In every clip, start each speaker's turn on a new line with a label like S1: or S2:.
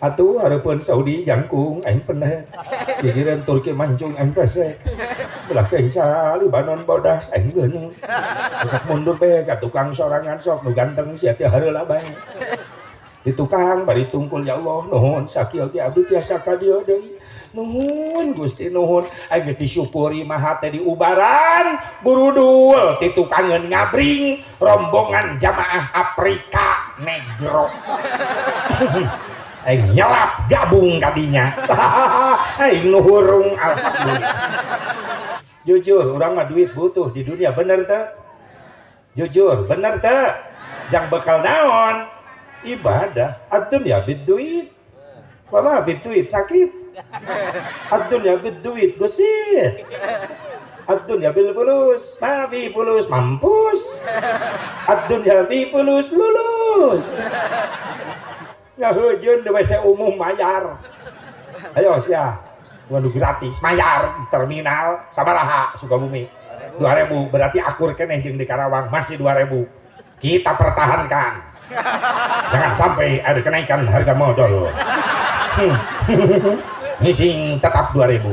S1: Atuh hareupeun Saudi jangkung aing peneh. Gigireun Turki mancung aing pesek. Belah kenca Libanon bodas aing geuneung. Sok mundur bae ka tukang sorangan sok nu ganteng sia teh hareula bae. Di tukang bari tungkul ya Allah nuhun sakieu ge abdi tiasa ka dieu deui. Nuhun Gusti nuhun aing geus disyukuri mah hate diubaran burudul ti tukangeun ngabring rombongan jamaah Afrika negro. Aing nyelap gabung kadinya. Aing nu hurung alhamdulillah. Jujur urang mah duit butuh di dunia bener teu? Jujur bener teu? Jang bekal naon? Ibadah. Ad-dunya bid duit. Wa ma fi duit sakit. Ad-dunya bid duit gosir. Ad-dunya bil fulus, ma fi fulus mampus. Ad-dunya fi fulus lulus. Ngahujeun di WC umum mayar. Ayo sia. Waduh gratis mayar di terminal sabaraha Sukabumi. 2000 berarti akur keneh jeung di Karawang masih 2000. Kita pertahankan. Jangan sampai ada kenaikan harga modal. Ngising tetap 2000.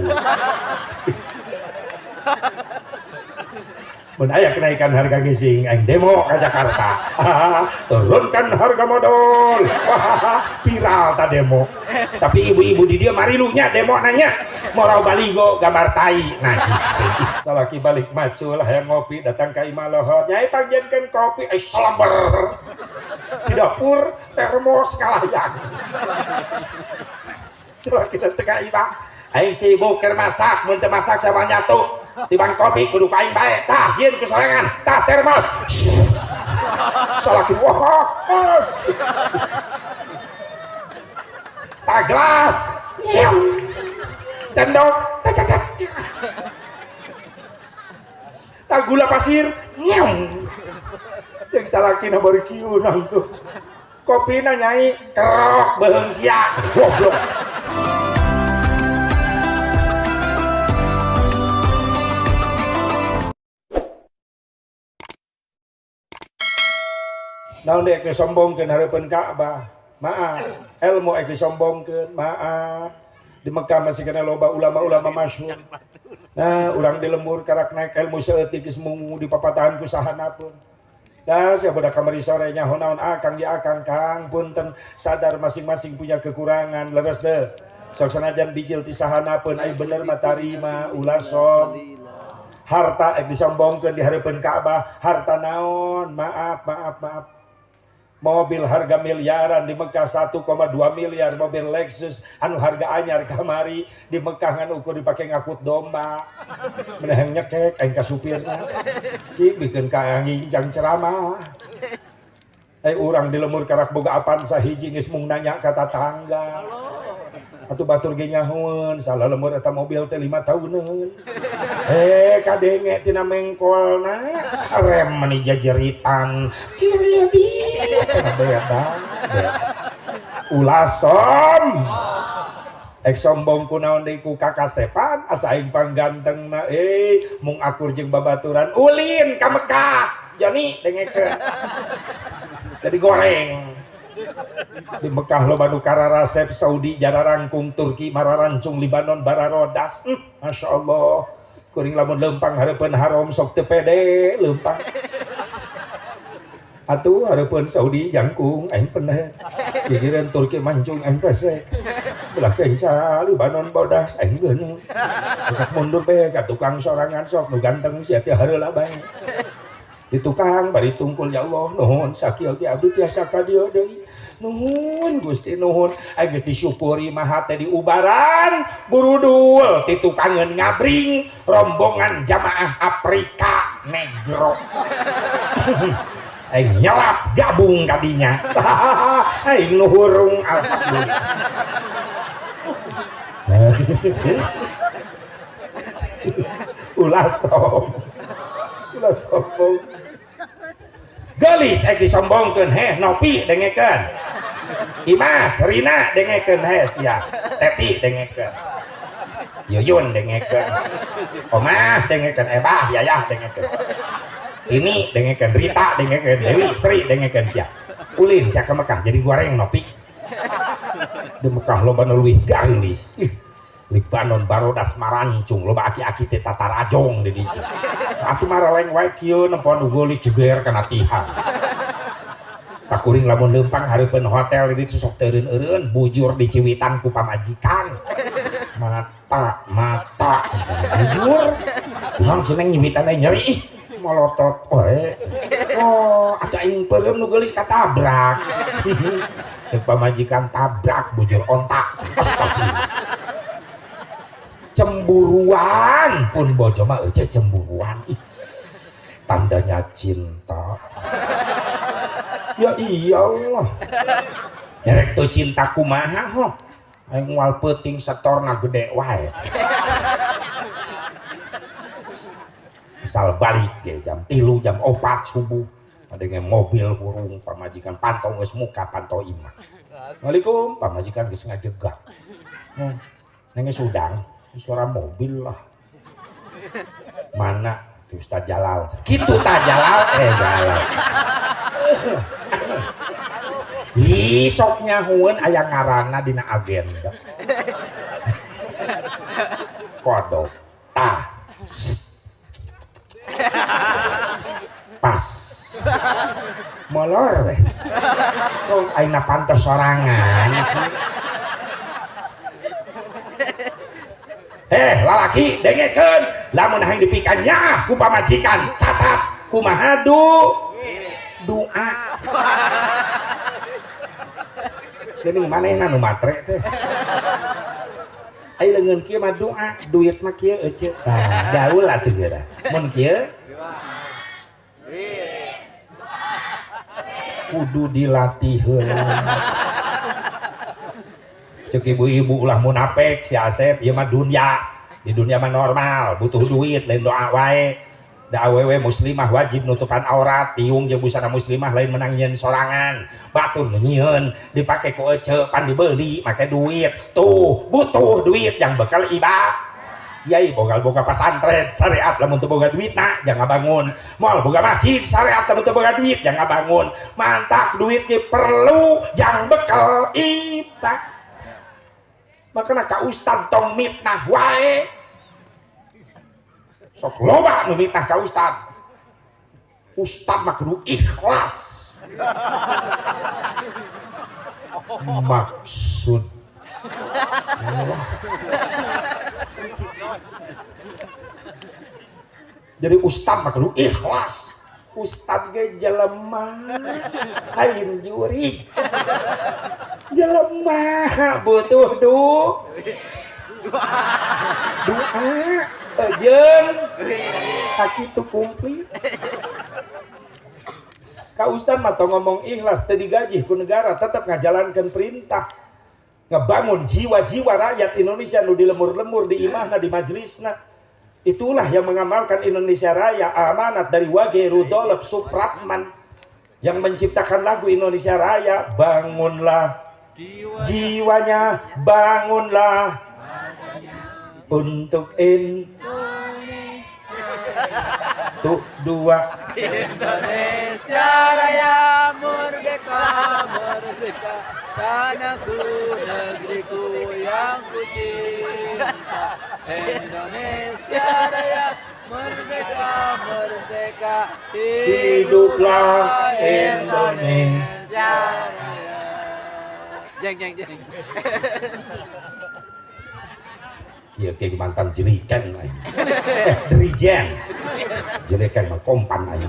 S1: Mun aya kenaikan harga ngising aing demo ke Jakarta. Turunkan harga modal. Viral ta demo. Tapi ibu-ibu di dia marilunya demo nanya. Morau baligo gambar tai najis teh. Salaki balik macul hayang ngopi datang ka imah lohor. Nyai pangjenkeun kopi salamber. Di dapur termos kalayang. Salaki datang ka imah aing sibuk keur masak mun teu masak sama nyatu. Tibang kopi kudu ka aing bae tah jieun ku sorangan tah termos. Salaki wah. Tah gelas. Sendok. Tah gula pasir. Cek salakina baru kieu nangku. Kopina nyai kerok beuheung sia. Goblok. Naon deui disombongkeun hareupeun Ka'bah? Maaf, ilmu ek disombongkeun, maaf. Di Mekah masih kena loba ulama-ulama masyhur. Nah, urang di lembur karak naik ilmu saeutik geus mungu di papatahan ku sahana pun. Dah sia budak kamari sore nyaho naon akang ya akang kang punten sadar masing-masing punya kekurangan leres teu. Sok sanajan bijil ti sahana pun ai bener mah tarima ulah som. Harta ek disombongkeun di hareupeun Ka'bah, harta naon? Maaf, maaf, maaf. Mobil harga miliaran di Mekah 1,2 miliar mobil Lexus anu harga anyar kamari di Mekah ngan ukur dipake ngakut domba. Meneheng nyekek aing ka supirna. Cik bikeun ka ngincang ceramah. Urang di lemur karak boga Avanza hiji geus mung nanya ka tatangga. Atuh batur ge nyahoeun salah lemur eta mobil teh 5 tahuneun. Kadenge tina mengkolna rem meni jajeritan kiri di cenah beda. Ulah som. Ek sombong ku naon deui ku kakasepan asa aing panggantengna mung akur jeung babaturan ulin ka Mekah. Joni dengekeun. Jadi goreng. Di Mekah loba nu kararasep Saudi jararangkung Turki mararancung Libanon bararodas. Masya Allah. Kuring lamun lempang hareupeun haram sok teu pede lempang. Atuh hareupeun Saudi jangkung aing peneh. Gigireun Turki mancung aing pesek. Belah kenca Libanon bodas aing geuneung. Sok mundur bae ka tukang sorangan sok nu ganteng sia teh hareula bae. Di tukang bari tungkul ya Allah nuhun sakieu ge abdi tiasa ka dieu deui. Nuhun Gusti nuhun aing geus disyukuri mah hate diubaran burudul ti tukangeun ngabring rombongan jamaah Afrika negro. Aing nyelap gabung kadinya. Aing nu hurung alhamdulillah. Ulah som. Ulah sombong. Gelis ek disombongkeun heh Nopi dengekeun. Imas Rina dengekeun heh sia. Teti dengekeun. Yuyun dengekeun. Omah dengekeun Ebah Yayah dengekeun. Ini dengekeun Rita dengekeun Dewi Sri dengekeun sia. Ulin sia ke Mekah jadi goreng Nopi. Di Mekah loba nu leuwih garilis. Ih, Libanon barodas marancung loba aki-aki teh tatarajong di ditu. Atuh maraleng wae kieu nempo nu geulis jeger kana tihang. Takuring lamun leumpang hareupeun hotel di ditu sok teureun-eureun bujur diciwitan ku pamajikan. Mata mata bujur. Kunaon si neng nyiwitan nyeri ih molotot wae. Oh, atuh aing peureum nu geulis katabrak. Ceuk pamajikan tabrak bujur ontak. Astagfirullah. Cemburuan pun bojo mah euceu cemburuan. Ih, tandanya cinta. Ya iyalah. Nyerek teu cinta kumaha ho. Aing moal peuting setorna gede wae. Asal balik ge jam 3 jam 4 subuh. Adenge mobil hurung pamajikan pantau geus muka pantau imah. Waalaikum pamajikan geus ngajegak. Neng sudang suara mobil lah. Mana di Ustaz Jalal. Kitu tah Jalal Jalal. Ih sok nyahueun aya ngaranna dina agenda. Kodok tah. Pas. Molor weh. Oh aing pantos sorangan. Lalaki dengekeun lamun hayang dipikan nyaah ku pamajikan catat kumaha doa. Geuning manehna nu matre teh. Ai leungeun kieu mah doa, duit mah kieu euceu. Tah, gaul atuh geura. Mun kieu kudu dilatih heula. Cek ibu-ibu ulah munafik si Asep ieu mah dunya. Di dunia mah normal, butuh duit lain doa wae. Da awewe muslimah wajib nutupan aurat, tiung jeung busana muslimah lain menang nyieun sorangan. Batur nu nyieun dipake ku eceu pan dibeli make duit. Tuh, butuh duit yang bekal iba. Kiai boga-boga pasantren syariat lamun teu boga duitna jangan bangun. Moal boga masjid syariat lamun teu boga duit jangan bangun. Mantak duit ge perlu jang bekal iba. Makana ka ustad tong mitnah wae. Sok loba nu mitnah ka ustad. Ustad mah kudu ikhlas. Maksud Allah. Jadi ustad mah kudu ikhlas. Ustad ge jelema lain jurig. Jelema butuh doa jeung kitu komplit. Ka ustad mah tong ngomong ikhlas teu digaji ku negara tetep ngajalankeun perintah. Ngebangun jiwa-jiwa rakyat Indonesia nu di lemur-lemur di imahna di majelisna. Itulah yang mengamalkan Indonesia Raya, amanat dari Wage Rudolf Supratman yang menciptakan lagu Indonesia Raya, bangunlah jiwanya, bangunlah untuk Indonesia. Tuh dua
S2: Indonesia Raya merdeka merdeka tanahku negeriku yang ku cinta. Indonesia Raya merdeka merdeka
S1: hiduplah Indonesia
S2: Raya. Jeng jeng jeng.
S1: Kieu ge mantan jeriken aing. Dirijen. Jeriken mah kompan aing.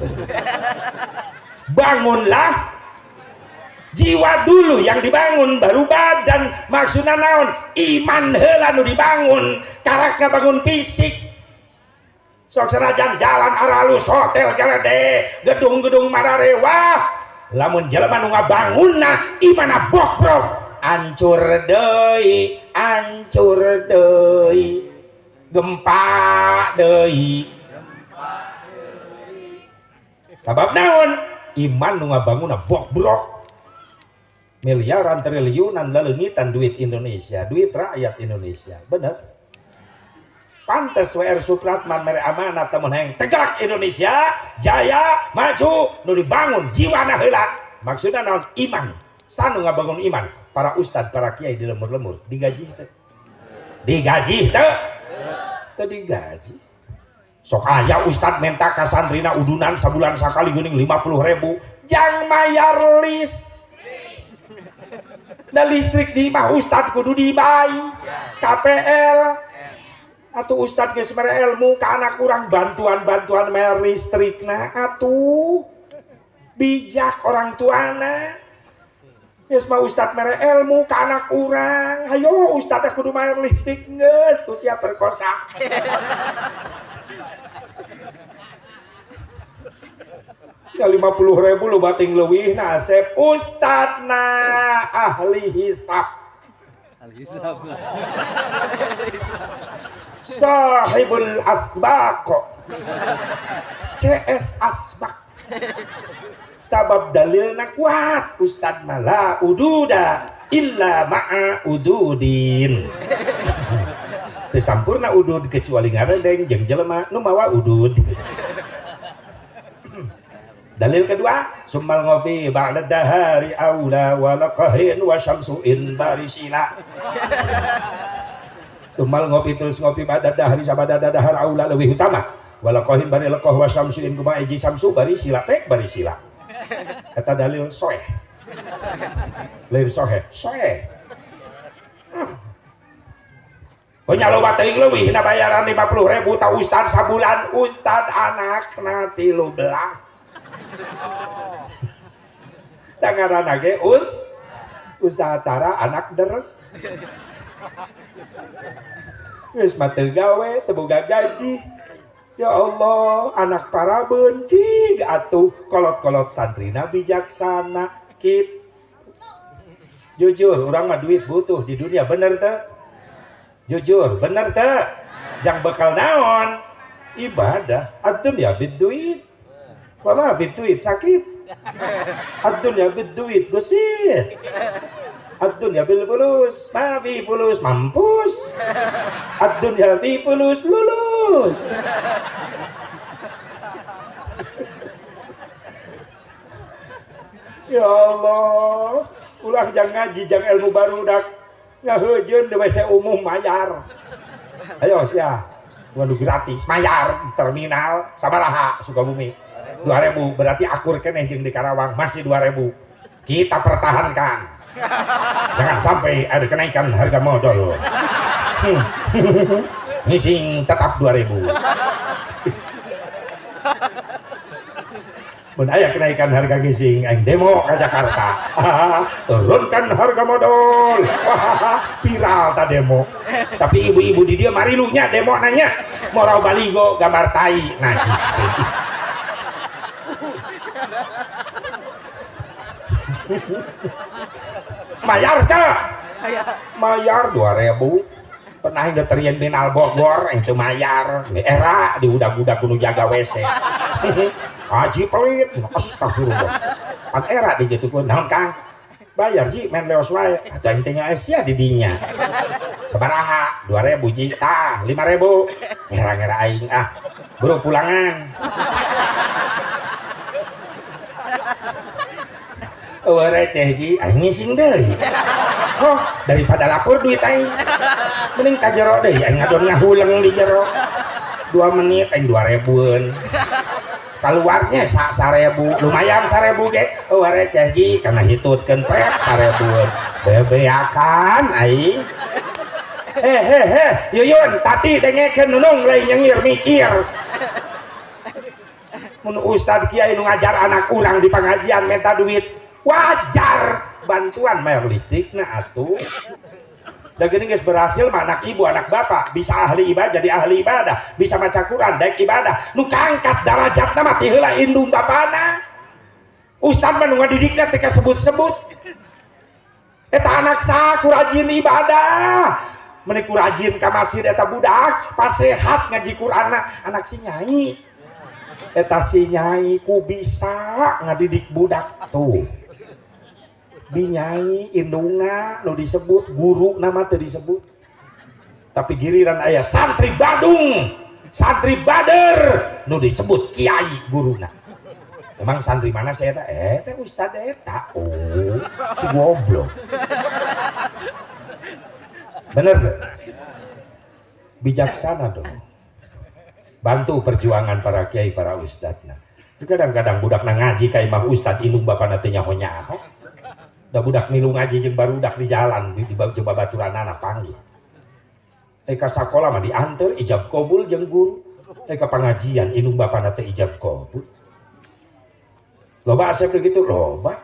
S1: Bangunlah jiwa dulu yang dibangun baru badan. Maksudna naon? Iman heula nu dibangun, karak ngabangun fisik. Sok sanajan jalan aralus, hotel galede, gedung-gedung mararewah, lamun jelema nu ngabangunna imana bokbrok, ancur deui, ancur deui, gempa deui. Sabab naon? Iman nu ngabangunna bokbrok. Miliaran triliunan leleungitan duit Indonesia, duit rakyat Indonesia. Bener. Pantes WR Supratman mere amanat lamun hayang tegak Indonesia, jaya, maju, nu dibangun jiwana heula. Maksudna naon? Iman. Sanu ngabangun iman. Para ustad, para kiai di lemur-lemur digaji teu? Digaji teu? Teu digaji. Sok aya ustad menta ka santrina udunan sabulan sakali geuning 50.000 jang mayar lis. Da listrik di imah ustad kudu dibai. KPL atuh ustad geus mere ilmu ka anak urang bantuan-bantuan mayar listrikna atuh. Bijak orang tuana. Geus mah ustad mere ilmu ka anak urang. Hayo ustad kudu mayar listrik geus ku sia perkosa. Ya 50.000 lu bating leuwih na asep ustadna ahli hisab.
S2: Ahli hisab.
S1: Sahibul asbaq. CS asbaq. Sabab dalilna kuat ustad mala ududa illa ma'a ududin. Teu sampurna udud kecuali ngaredeng jeung jelema nu mawa udud. Dalil kedua, summal ngofi ba'da dahari aula wa laqahin wa syamsuin barisila. Summal ngopi terus ngopi ba'da dahari sabada dahar aula leuwih utama. Wa laqahin bari laqah wa syamsuin kumaha hiji samsu barisila teh barisila. Eta dalil soeh. Lain soeh, soeh. Punya loba teuing leuwih na bayaran 50.000 ta ustad sabulan, ustad anakna 13. Dangaran ge usaha tara anak deres. Geus mah teu gawe, teu boga gaji. Ya Allah, anak para bencig atuh kolot-kolot santrina bijaksana kitu. Jujur, urang mah duit butuh di dunia, bener teu? Jujur, bener teu? Jang bekal naon? Ibadah. Ad-dunya bid-duit. Wa ma fi duit sakit. Ad-dunya bid-duit gosir. Ad-dunya bil fulus, ma fi fulus mampus. Ad-dunya fi fulus lulus. Ya Allah, ulah jang ngaji jang ilmu baru dak ngaheujeun di WC umum mayar. Ayo sia, waduh gratis mayar di terminal sabaraha Sukabumi. 2.000 berarti akur keneh jeung di Karawang masih 2.000. Kita pertahankan. Jangan sampai ada kenaikan harga modal. Ngising tetap 2.000. Mun aya kenaikan harga ngising aing demo ke Jakarta. Turunkan harga modal. Viral ta demo. Tapi ibu-ibu di dia marilunya demo nanya morau baligo gambar tai najis. Mayar teh? Mayar 2.000. Pernah yang terminal Bogor yang teu mayar. Era di udag-udag kudu jaga WC. Haji pelit, astagfirullah. Pan era di kitu ku naon Kang? Bayar ji main leos wae. Atuh aing teh nya di dinya. Sabaraha? 2.000 ji. Tah, 5.000. Ngera-ngera aing ah. Buru pulangan. Eueuh receh ji, aing ngising deui. Oh, daripada lapor duit aing. Mending ka jero deui, aing ngadon ngahuleng di jero. 2 menit aing 2.000-eun. Kaluarnya 1.000, lumayan 1.000 ge. Eueuh receh ji, kana hitutkeun pret 1.000-eun. Bebeakan aing. Hehehe, Yuyun, tati dengekeun nunung lain nyengir mikir. Mun ustad kiai nu ngajar anak urang di pengajian minta duit, wajar bantuan bayar listrikna atuh. Da geuning geus berhasil mah anak ibu anak bapak bisa ahli ibadah jadi ahli ibadah, bisa maca Quran daek ibadah, nu kaangkat darajatna mah ti heula indung bapana. Ustad mah nu ngadidikna teh kasebut-sebut. Eta anak saha ku rajin ibadah, meuni ku rajin ka masjid eta budak pas sehat ngaji Quranna anak si nyai. Eta si nyai ku bisa ngadidik budak tuh. Dinyai indungna nu disebut guru nama teu disebut, tapi giliran aya santri Badung, santri Bader nu disebut kiai guruna. Emang santri mana saya eta? Teh ustad eta. Oh, si goblok. Bener gak? Bijaksana dong. Bantu perjuangan para kiai, para ustadna. Kadang-kadang budakna ngaji ka imah ustad indung bapana teu nyaho-nyaho. Da budak milu ngaji jeung barudak di jalan di jeung babaturanana panggih. Ka sakola mah dianteur ijab kabul jeung guru. Ka pangajian indung bapana teu ijab kabul. Loba asep begitu, loba.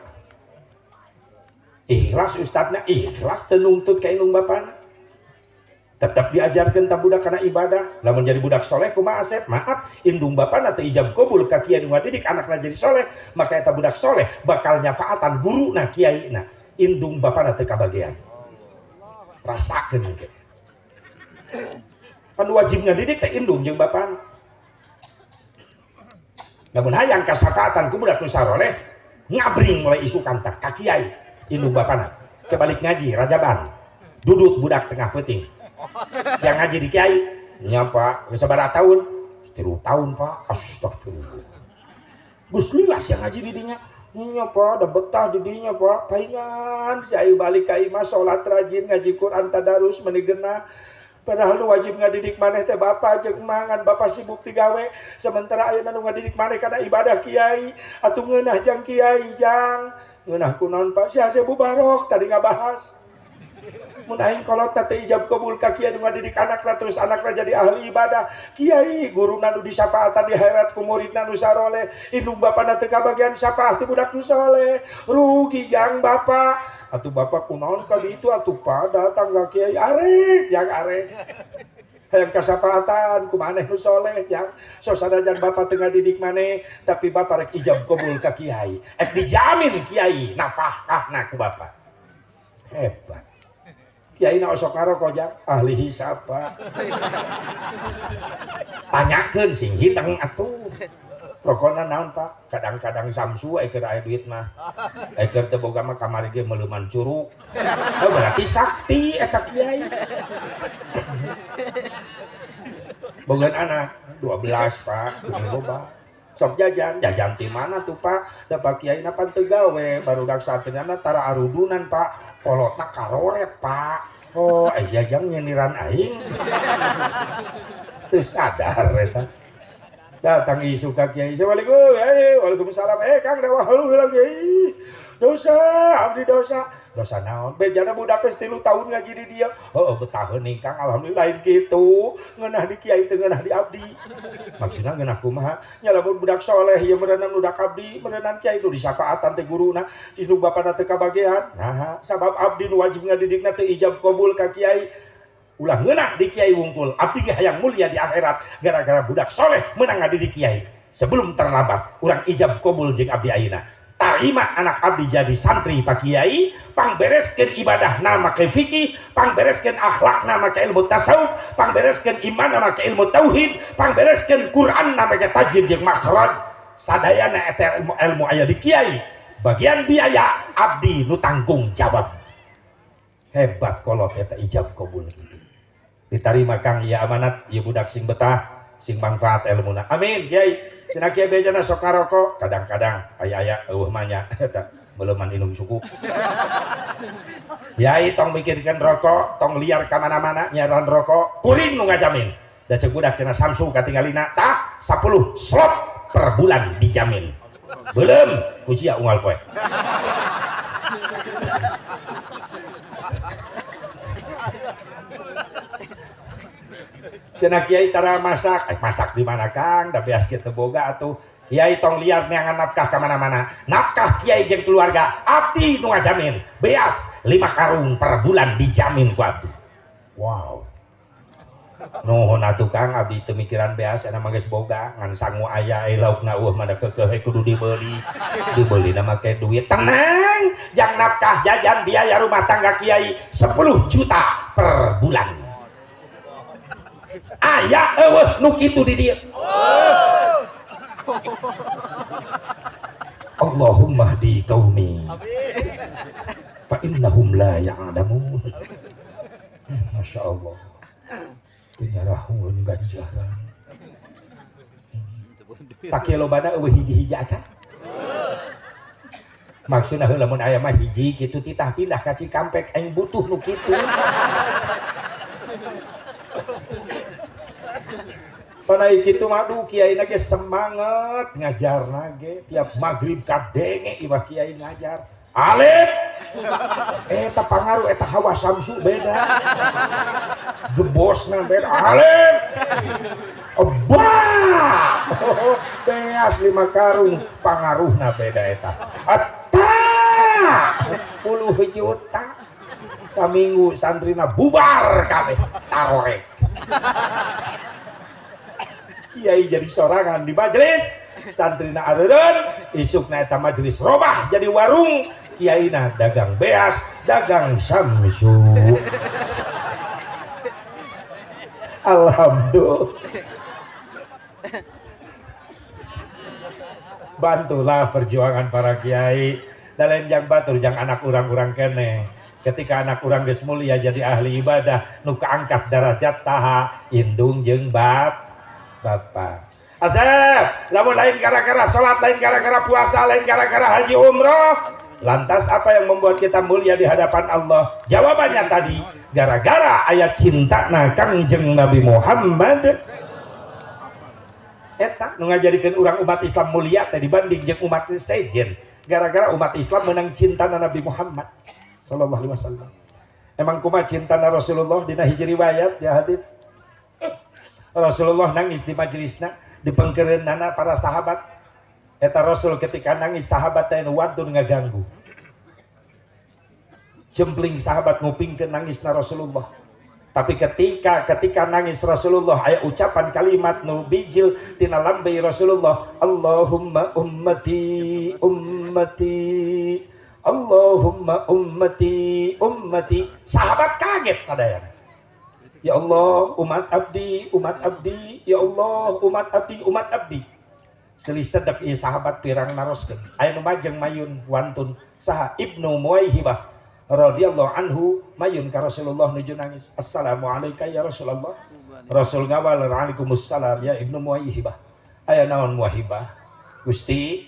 S1: Ikhlas ustadna, ikhlas teu nungtut ka indung bapana. Tetap diajarkan tak budak karena ibadah. Lamun jadi budak soleh kumaha asep? Maaf, indung bapana teu ijab kabul ka kiai nu ngadidik anakna jadi soleh, maka eta budak soleh bakal nyafaatan guruna kiaina. Indung bapana teu kabagean. Rasakeun ge. Pan wajib ngadidik teh indung jeung bapana. Lamun hayang kasafaatan ku budak nu saroleh, ngabring mulai isukan tah ka kiai indung bapana. Kebalik ngaji rajaban. Dudut budak tengah peuting. Siang ngaji di kiai, nya Pak, geus sabaraha tahun? 3 tahun Pak. Astagfirullah. Geus lila siang ngaji di dinya. Nya Pak, da betah di dinya Pak. Paingan saya balik ka imah salat rajin ngaji Quran tadarus meuni geunah. Padahal nu wajib ngadidik maneh teh bapa jeung mangan bapa sibuk digawe, sementara ayeuna nu ngadidik maneh kana ibadah kiai, atuh ngeunah jang kiai jang. Ngeunah kunaon Pak? Si Asep Mubarok tadi ngabahas. Mun aing kolot teh ijab kabul ka kiai nu ngadidik anakna terus anakna jadi ahli ibadah. Kiai guruna nu disafaatan di akhirat ku muridna nu saroleh, indung bapana teu kabagian syafaat ti budak nu soleh. Rugi jang bapa. Atuh bapak kunaon ka ditu atuh Pak datang ka kiai arek jang arek. Hayang kasafaatan ku maneh nu soleh jang. So sanajan bapak teu ngadidik maneh tapi bapak rek ijab kabul ka kiai. Ek dijamin kiai nafkahna ku bapak. Hebat. Kiai na osok ngarokok jang ahli hisab Pak. Tanyakeun sing hidang atuh. Rokona naon Pak? Kadang-kadang samsu keur aya duit mah. Keur teu boga mah kamari ge meuleuman curug. Oh berarti sakti eta kiai. Bogaan anak 12 Pak, loba. Sok jajan, jajan ti mana tuh Pak? Da Pak Kiai na pan teu gawe, barudak santrina tara arudunan Pak. Kolotna karoret Pak. Oh, aya jang nyiniran aing. Teu sadar eta. Datang isu ka kiai. Assalamualaikum. Waalaikumsalam. Kang da wahalu lagi. Dosa, abdi dosa. Dosa naon? Bejana budak geus 3 tahun ngaji di dieu. Heueuh betah heuning Kang, alhamdulillah lain kitu. Ngeunah di kiai teu ngeunah di abdi. Maksudna ngeunah kumaha? Nya lamun budak soleh ieu meureunan budak abdi, meureunan kiai nu disafaatan teh guruna, indung bapana teu kabagean. Nah, sabab abdi nu wajib ngadidikna teu ijab kabul ka kiai. Ulah ngeunah di kiai wungkul, abdi hayang mulia di akhirat gara-gara budak soleh menang ngadidik kiai. Sebelum terlambat, urang ijab kabul jeung abdi ayeuna. Tarima anak abdi jadi santri Pak Kiai, pangbereskeun ibadah nama ke fikih, pangbereskeun akhlak nama ke ilmu tasawuf, pangbereskeun iman nama ke ilmu tauhid, pangbereskeun Quran nama ke tajwid jeung makhraj. Sadayana eta ilmu aya di kiai. Bagian biaya abdi nu tanggung jawab. Hebat kolot eta ijab kabul gitu. Ditarima Kang ieu amanat, ieu budak sing betah, sing manfaat ilmuna. Amin kiai. Cenah kiai bejana sok ngarokok, kadang-kadang aya-aya eueuh mah nya eta meuleman inum suku. Kiai tong mikirkeun rokok, tong liar ka mana-mana nyaran rokok, kuring nu ngajamin. Da ceuk budak cenah Samsu katingalina tah 10 slot per bulan dijamin. Beuleum ku sia unggal poe. Cenah kiai tara masak, masak di mana Kang? Da beas kieu teu boga atuh. Kiai tong liar neangan nafkah ka mana-mana. Nafkah kiai jeung keluarga abdi nu ngajamin. Beas 5 karung per bulan dijamin ku abdi. Wow. Nuhun atuh Kang, abdi teu mikiran beas cenah mah geus boga, ngan sangu aya laukna eueuh mah da keukeuh kudu dibeli. Dibeli na make duit. Tenang, jang nafkah jajan biaya rumah tangga kiai 10 juta per bulan. Aya eueuh nu kitu di dieu. Allahumma hdi qaumi fa innahum la ya'lamun. Masya Allah. Teu nyarahueun ganjaran. Sakieu lobana eueuh hiji-hiji acan. Maksudna heula mun aya mah hiji kitu titah pindah ka Cikampek aing butuh nu kitu. Panai kitu mah aduh kiai na ge semangat ngajarna ge tiap magrib kadenge imah kiai ngajar. Alif eta pangaruh eta hawa samsu beda. Gebosna beda. Alif Bah, beas 5 karung pangaruhna beda eta. Eta 10 juta saminggu santrina bubar kabeh tarorek. Kiai jadi sorangan di majelis, santrina areureun, isukna eta majelis robah jadi warung, kiaina dagang beas, dagang samsu. Alhamdulillah. Bantulah perjuangan para kiai. Dalam jang batur jang anak urang-urang kene. Ketika anak urang geus mulia jadi ahli ibadah, nu kaangkat darajat saha indung jeung bapa. Asep, lamun lain gara-gara salat, lain gara-gara puasa, lain gara-gara haji umroh, lantas apa yang membuat kita mulia di hadapan Allah? Jawabannya tadi, gara-gara ayat cinta na Kangjeng Nabi Muhammad. Eta nu ngajadikeun urang umat Islam mulia teh dibanding jeung umat sejen, gara-gara umat Islam menang cintana Nabi Muhammad sallallahu alaihi wasallam. Emang kumaha cintana Rasulullah dina hiji riwayat ya hadis. Rasulullah nangis di majelisna, di pengkereunana para sahabat. Eta Rasul ketika nangis sahabat teh nu wadun ngaganggu. Jempling sahabat ngupingkeun nangisna Rasulullah. Tapi ketika nangis Rasulullah aya ucapan kalimat nu bijil tina lambe Rasulullah, Allahumma ummati ummati, Allahumma ummati ummati. Sahabat kaget sadayana. Ya Allah, umat abdi, umat abdi, ya Allah, umat abdi, umat abdi. Selisedek ieu sahabat pirang naroskeun. Aya nu majeng mayun wantun saha Ibnu Muwaihibah radhiyallahu anhu mayun ka Rasulullah nuju nangis. Assalamualaikum ya Rasulullah. Rasul ngawal waalaikumsalam ya Ibnu Muwaihibah. Aya naon Muwaihibah? Gusti,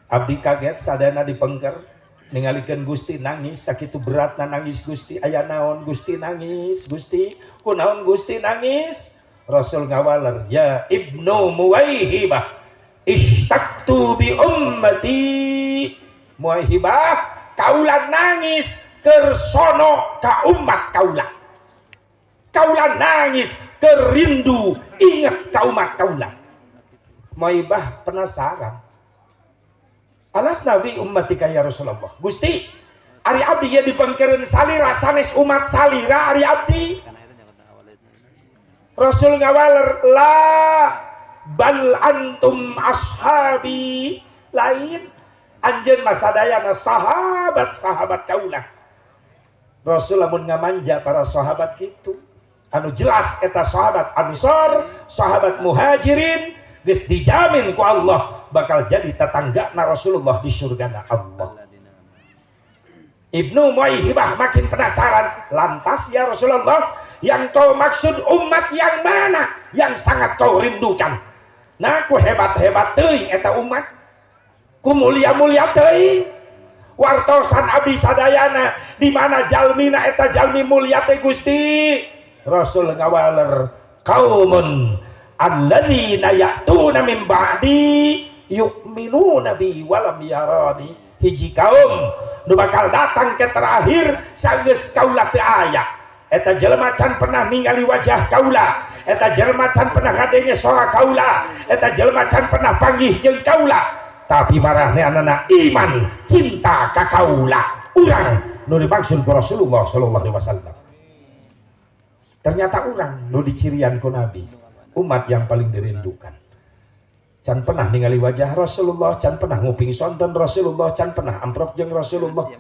S1: abdi kaget sadayana dipengker ningalikeun Gusti nangis sakitu beratna nangis Gusti. Aya naon Gusti nangis? Gusti, kunaon Gusti nangis? Rasul ngawaler ya Ibnu Muwaihibah, ishtaqtu bi ummati. Muwaihibah, kaula nangis kersono ka umat kaula. Kaula nangis kerindu ingat ka umat kaula. Muwaihibah penasaran. Alas nabi ummatika ya Rasulullah. Gusti, ari abdi ye dipengkereun salira sanes umat salira ari abdi. Rasul ngawaler la bal antum ashabi, lain anjeun mah sadayana sahabat-sahabat kaula. Rasul lamun ngamanja para sahabat kitu anu jelas eta sahabat Ansor, sahabat Muhajirin geus dijamin ku Allah bakal jadi tetanggana Rasulullah di surgana Allah. Ibnu Muwaihibah makin penasaran, lantas ya Rasulullah, yang kau maksud umat yang mana yang sangat kau rindukan? Nah, ku hebat-hebat teuing eta umat, ku mulia-mulia teuing. Wartosan abdi sadayana di mana jalmina eta jalmi mulia teh Gusti. Rasul ngawaler qaumun alladzina ya'tuna min ba'di yu'minuna bi walam yarani. Hiji kaum nu bakal datang ke terakhir sanggeus kaula teu aya. Eta jelema can pernah ningali wajah kaula, eta jelema can pernah ngadenge sora kaula, eta jelema can pernah panggih jeung kaula, tapi marahneanana iman cinta ka kaula. Urang nu dimaksud ku Rasulullah sallallahu alaihi wasallam. Ternyata urang nu dicirian ku Nabi, umat yang paling dirindukan. Can pernah ningali wajah Rasulullah, can pernah nguping sonten Rasulullah, can pernah amprok jeung Rasulullah,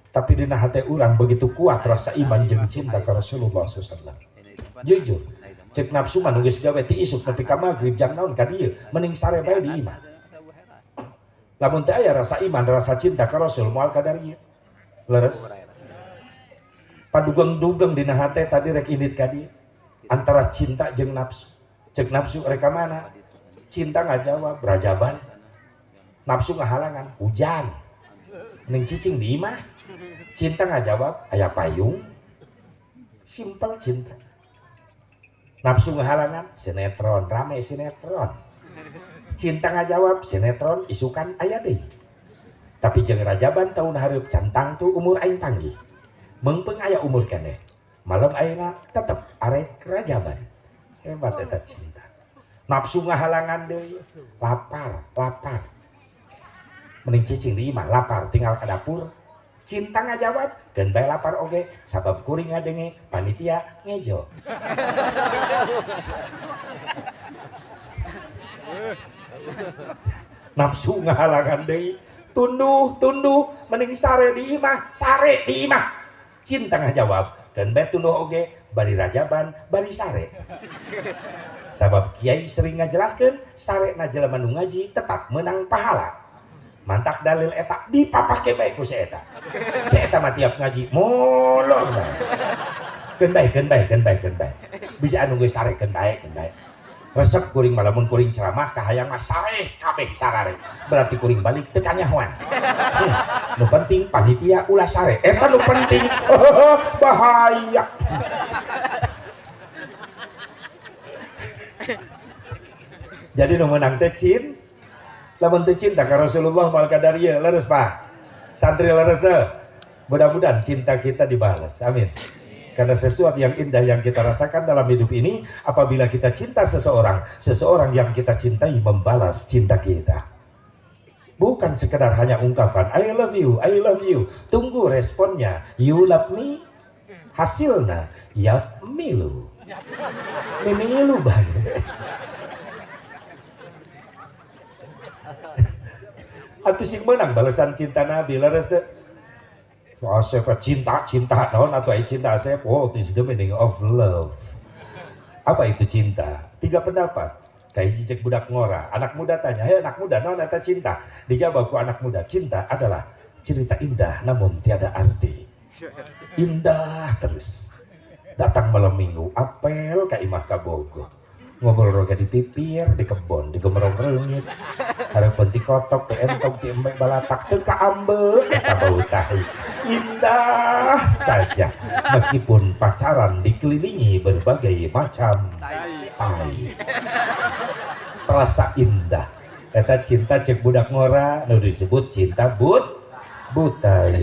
S1: tapi dina hate urang begitu kuat rasa iman jeung cinta ka Rasulullah sallallahu alaihi wasallam. Jujur, cek nafsu mah nu geus gawe ti isuk nepi ka magrib jang naon ka dieu, mending sare bae di imah. Lamun teu aya rasa iman, rasa cinta ka Rasul moal ka dieu. Leres. Padugeng-dugeng dina hate tadi rek indit ka dieu. Antara cinta jeung nafsu. Cek nafsu rek ka mana? Cinta nggak jawab, rajaban. Nafsu ngahalangan, hujan. Mending cicing di imah. Cinta ngajawab aya payung. Simpel cinta. Nafsu ngahalangan sinetron, rame sinetron. Cinta ngajawab sinetron isukan aya deui. Tapi jeung rajaban tahun hareup cantang tu umur aing panggih. Meungpeung aya umur keneh. Malam ayeuna tetep arek rajaban. Hebat eta cinta. Nafsu ngahalangan deui, lapar, lapar. Mending cicing di imah lapar tinggal ke dapur. Cinta ngajawab keun bae lapar oge sabab kuring ngadenge panitia ngejo. Nafsu ngahalangan deui, tunduh tunduh mending sare di imah, sare di imah. Cinta ngajawab keun bae tunduh oge bari rajaban bari sare. Sabab kiai sering ngajelaskeun sarena jelema nu ngaji tetap menang pahala. Mantak dalil eta dipapake bae ku si eta. Si eta mah tiap ngaji molor bae. Keun bae keun bae keun bae keun bae. Bisa anu geus sare keun bae keun bae. Resep kuring mah lamun kuring ceramah kahayang mah sare kabeh sarare. Berarti kuring balik teu kanyahoan. Nu penting panitia ulah sare. Eta nu penting. Bahaya. Jadi nu meunang teh cinta. Lamun teu cinta ka Rasulullah moal kadarieu leres Pak. Santri leres teu. Mudah-mudahan cinta kita dibalas. Amin. Karena sesuatu yang indah yang kita rasakan dalam hidup ini apabila kita cinta seseorang, seseorang yang kita cintai membalas cinta kita. Bukan sekedar hanya ungkapan I love you, I love you. Tunggu responnya, you love me. Hasilna ya milu. Mimilu banget. Atuh sing menang balasan cinta Nabi leres teu. Asep cinta cinta naon atuh ai cinta asep, what is the meaning of love? Apa itu cinta? Tiga pendapat. Kahiji cek budak ngora, anak muda tanya, "Hei anak muda, naon eta cinta?" Dijawab ku anak muda, cinta adalah cerita indah namun tiada arti. Indah terus. Datang malam minggu, apel ka imah ka Bogo. Ngobrol roga di pipir, di kebon, di gemerong reungit. Hareupeun ti kotok, ti entog, ti embe balatak, teu kaambe, eta bau tahi. Indah saja, meskipun pacaran dikelilingi berbagai macam tai. Terasa indah. Eta cinta cek budak ngora, nu disebut cinta butai.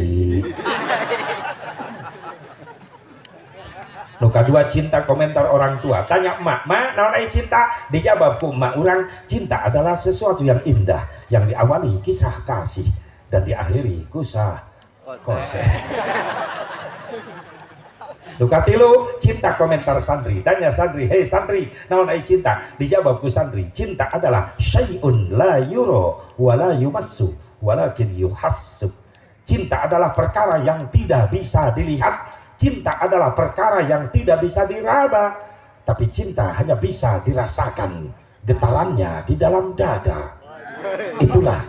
S1: Nu kadua cinta komentar orang tua. Tanya emak, "Ma, naon ai cinta?" Dijawab ku emak urang, cinta adalah sesuatu yang indah yang diawali kisah kasih dan diakhiri kisah kose. Nu katilu cinta komentar santri. Tanya santri, "Hei santri, naon ai cinta?" Dijawab ku santri, cinta adalah syai'un la yura wa la yumassu walakin yuhassu. Cinta adalah perkara yang tidak bisa dilihat. Cinta adalah perkara yang tidak bisa diraba, tapi cinta hanya bisa dirasakan getarannya di dalam dada. Itulah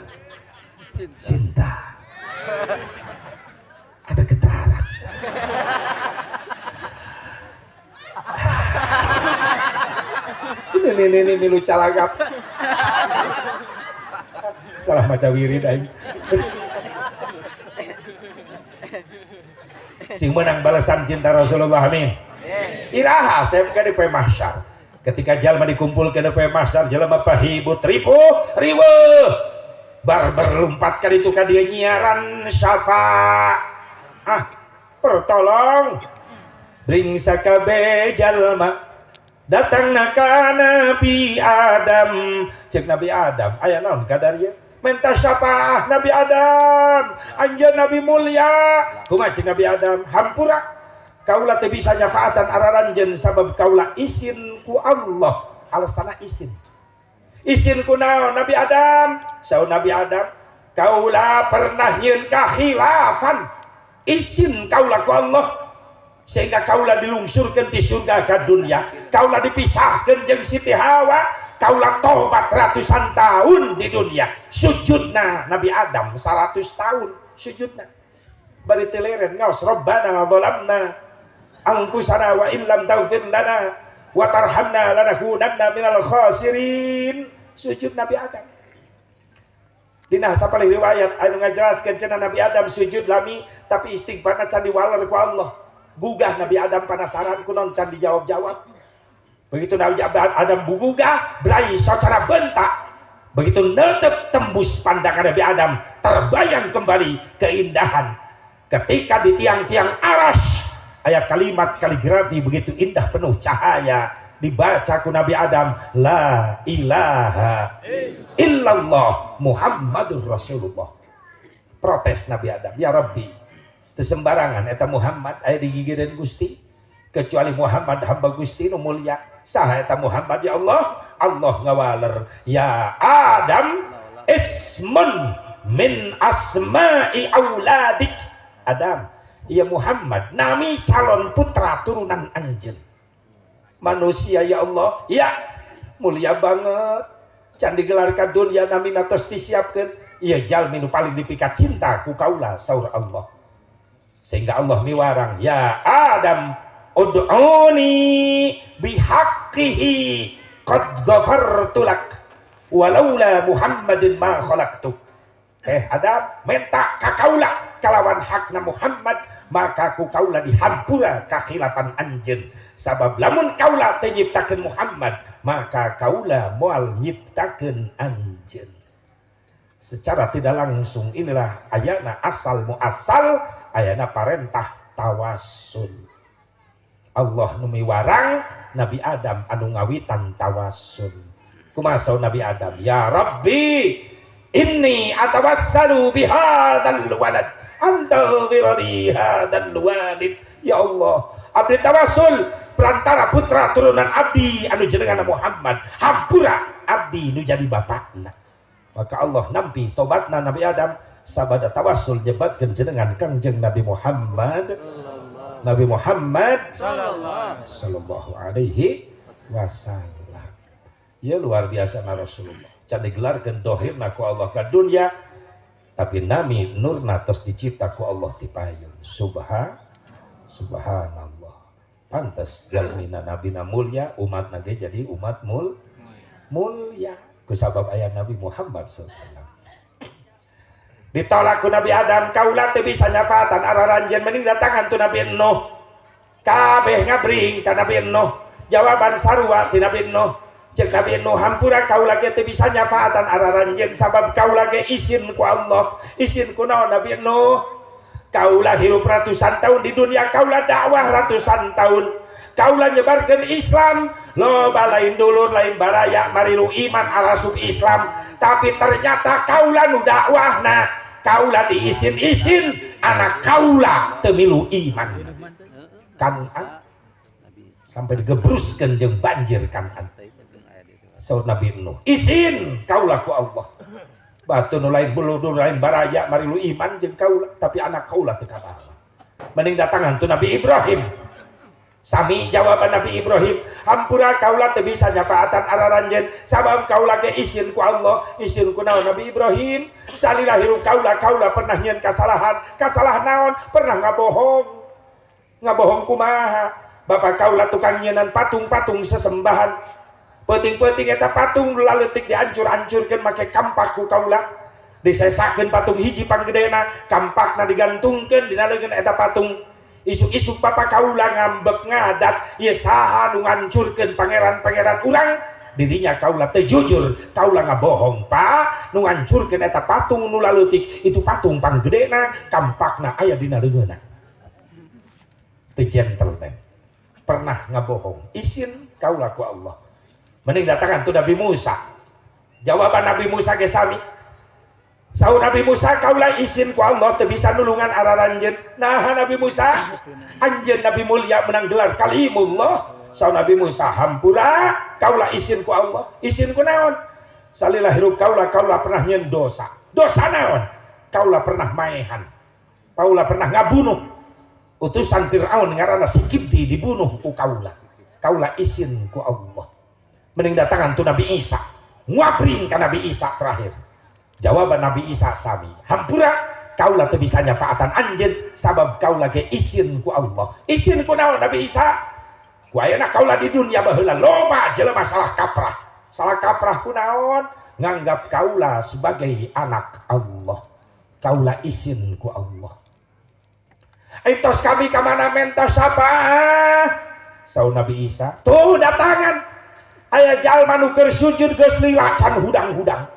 S1: cinta. Ada getaran. Ini milu calagap. Salah maca wirid aing. Sing menang balasan cinta Rasulullah, amin. Iraha asep ka di poe mahsyar. Ketika jalma dikumpulkeun di poe mahsyar, jelema pahibut ripuh riweuh. Bar berlumpat ka ditu ka dieu nyiaran syafa. Ah, pertolong. Bring sakabe jalma datangna ka Nabi Adam. Cek Nabi Adam, aya naon kadarieu? Minta syafaah Nabi Adam, anjeun Nabi mulia. Kumaha cek Nabi Adam? Hampura, kaula teu bisa nyafaatan araranjeun sabab kaula isin ku Allah. Alasana isin. Isin ku naon Nabi Adam? Saur Nabi Adam, kaula pernah nyieun kakhilafan. Isin kaula ku Allah sehingga kaula dilungsurkeun ti surga ka dunia. Kaula dipisahkeun jeung Siti Hawa. Kaulah tobat ratusan tahun di dunia. Sujudna Nabi Adam 100 tahun sujudna. Bari teleren ngaos Rabbana zalamna anfusana wa illam taghfir lana wa tarhamna lanakunanna minal khasirin. Sujud Nabi Adam. Dina sapalih riwayat anu ngajelaskeun cenah Nabi Adam sujud lami tapi istighfarna can diwaler ku Allah. Gugah Nabi Adam penasaran kunaon can dijawab-jawab. Begitu Nabi Adam bugugah berai secara bentak. Begitu netep tembus pandangan Nabi Adam, terbayang kembali keindahan ketika di tiang-tiang aras ayat kalimat kaligrafi begitu indah penuh cahaya dibaca ku Nabi Adam, la ilaha illallah Muhammadur Rasulullah. Protes Nabi Adam, ya Rabbi, teu sembarangan eta Muhammad aya digigireun Gusti, kecuali Muhammad hamba Gusti nu mulia. Saha eta Muhammad ya Allah? Allah ngawaler, ya Adam ismun min asma'i auladik. Adam, ya Muhammad nami calon putra turunan anjeun. Manusia ya Allah, ya mulia banget. Can digelar ka dunya nami tos disiapkeun. Ieu jalmi nu paling dipikat cinta ku kaula saur Allah. Sehingga Allah miwarang, ya Adam ud'uni bihaqqihi qad ghafartu lak walaula Muhammadin ma khalaqtuk. Adam minta ka kaula kalawan hakna Muhammad maka ku kaula dihampura kakhilafan anjeun. Sabab lamun kaula teu nyiptakeun Muhammad maka kaula moal nyiptakeun anjeun. Secara tidak langsung inilah ayana asal muasal ayana parentah tawassul. Allah nu miwarang Nabi Adam anu ngawitan tawassul. Kumaha saur Nabi Adam? Ya Rabbi inni atawassalu bihadzal walad antaghfirli hadzal walid. Ya Allah, abdi tawassul perantara putra turunan abdi anu jenengan Muhammad, hampura abdi nu jadi bapakna. Maka Allah nampi tobatna Nabi Adam sabada tawassul nyebatkeun jenengan Kangjeng Nabi Muhammad. Nabi Muhammad sallallahu alaihi wasallam. Ya luar biasa na Rasulullah. Can digelarkeun dohirna ku Allah ka dunya, tapi nami nurna tos dicipta ku Allah ti payun. Subhanallah. Pantes jalmina nabina mulia, umatna ge jadi umat mulia kusabab aya Nabi Muhammad sallallahu alaihi wasallam. Ditolak ku Nabi Adam, kaula teu bisa nyafaatan araranjeun, mending datangan tu Nabi Nuh. Kabeh ngabring ka Nabi Nuh. Jawaban sarua ti Nabi Nuh. Cek Nabi Nuh, hampura kaula ge teu bisa nyafaatan araranjeun sabab kaula ge isin ku Allah. Isin ku naon Nabi Nuh? Kaula hirup ratusan tahun di dunia, kaula dakwah ratusan tahun. Kaula nyebarkeun Islam, loba lain dulur lain baraya marilu iman arasup Islam, tapi ternyata kaula nu dakwahna kaula diisin-isin anak kaula teu milu iman. Kan'an sampai digebruskeun jeung banjir Kan'an. Saur Nabi Nuh, isin kaula ku Allah. Batu nu lain buludur lain baraya marilu iman jeung kaula, tapi anak kaula teu kabawa. Mending datangan tu Nabi Ibrahim. Sami jawaban Nabi Ibrahim, hampura kaula teu bisa nyafaatan araranjeun sabab kaula ge isin ku Allah. Isin ku naon Nabi Ibrahim? Salila hirup kaula, kaula pernah nyieun kasalahan. Kasalahan naon? Pernah ngabohong. Ngabohong kumaha? Bapak kaula tukang nyienan patung-patung sesembahan. Peuting-peuting eta patung laleutik diancur-ancurkeun make kampak ku kaula. Disesakeun patung hiji panggedena, kampakna digantungkeun dina leungeun eta patung. Isuk-isuk bapak kaula ngambek ngadat, ieu saha nu ngancurkeun pangeran-pangeran urang? Didinya kaula teu jujur, kaula ngabohong, Pak. Nu ngancurkeun eta patung nu laleutik itu patung panggedena, kampakna aya dina leungeunna. Teu gentleman. Pernah ngabohong, isin kaula ku Allah. Mending datangan tu Nabi Musa. Jawaban Nabi Musa ge sami. Saur Nabi Musa, kaula isin ku Allah teu bisa nulungan araranjeun. Nah Nabi Musa, anjeun Nabi mulia menang gelar kalimullah. Saur Nabi Musa, hampura kaula isin ku Allah. Isin ku naon? Salila hirup kaula, kaula pernah nyieun dosa. Dosa naon? Kaula pernah maehan. Kaula pernah ngabunuh. Utusan Fir'aun ngaranna si Kibti dibunuh ku kaula. Kaula isin ku Allah. Mending datangan tu Nabi Isa. Ngabring ka Nabi Isa terakhir. Jawaban Nabi Isa sami, hampura kaula teu bisa nyafaatan anjeun sabab kaula ge isin ku Allah. Isin ku naon Nabi Isa? Ku ayeuna kaula di dunia baheula loba jelema salah kaprah. Salah kaprah ku naon? nganggap kaula sebagai anak Allah. Kaula isin ku Allah. Entos kami ka mana menta syafaat? Saur Nabi Isa, tuh datangan. Aya jalma nu keur sujud geus lila can hudang-hudang.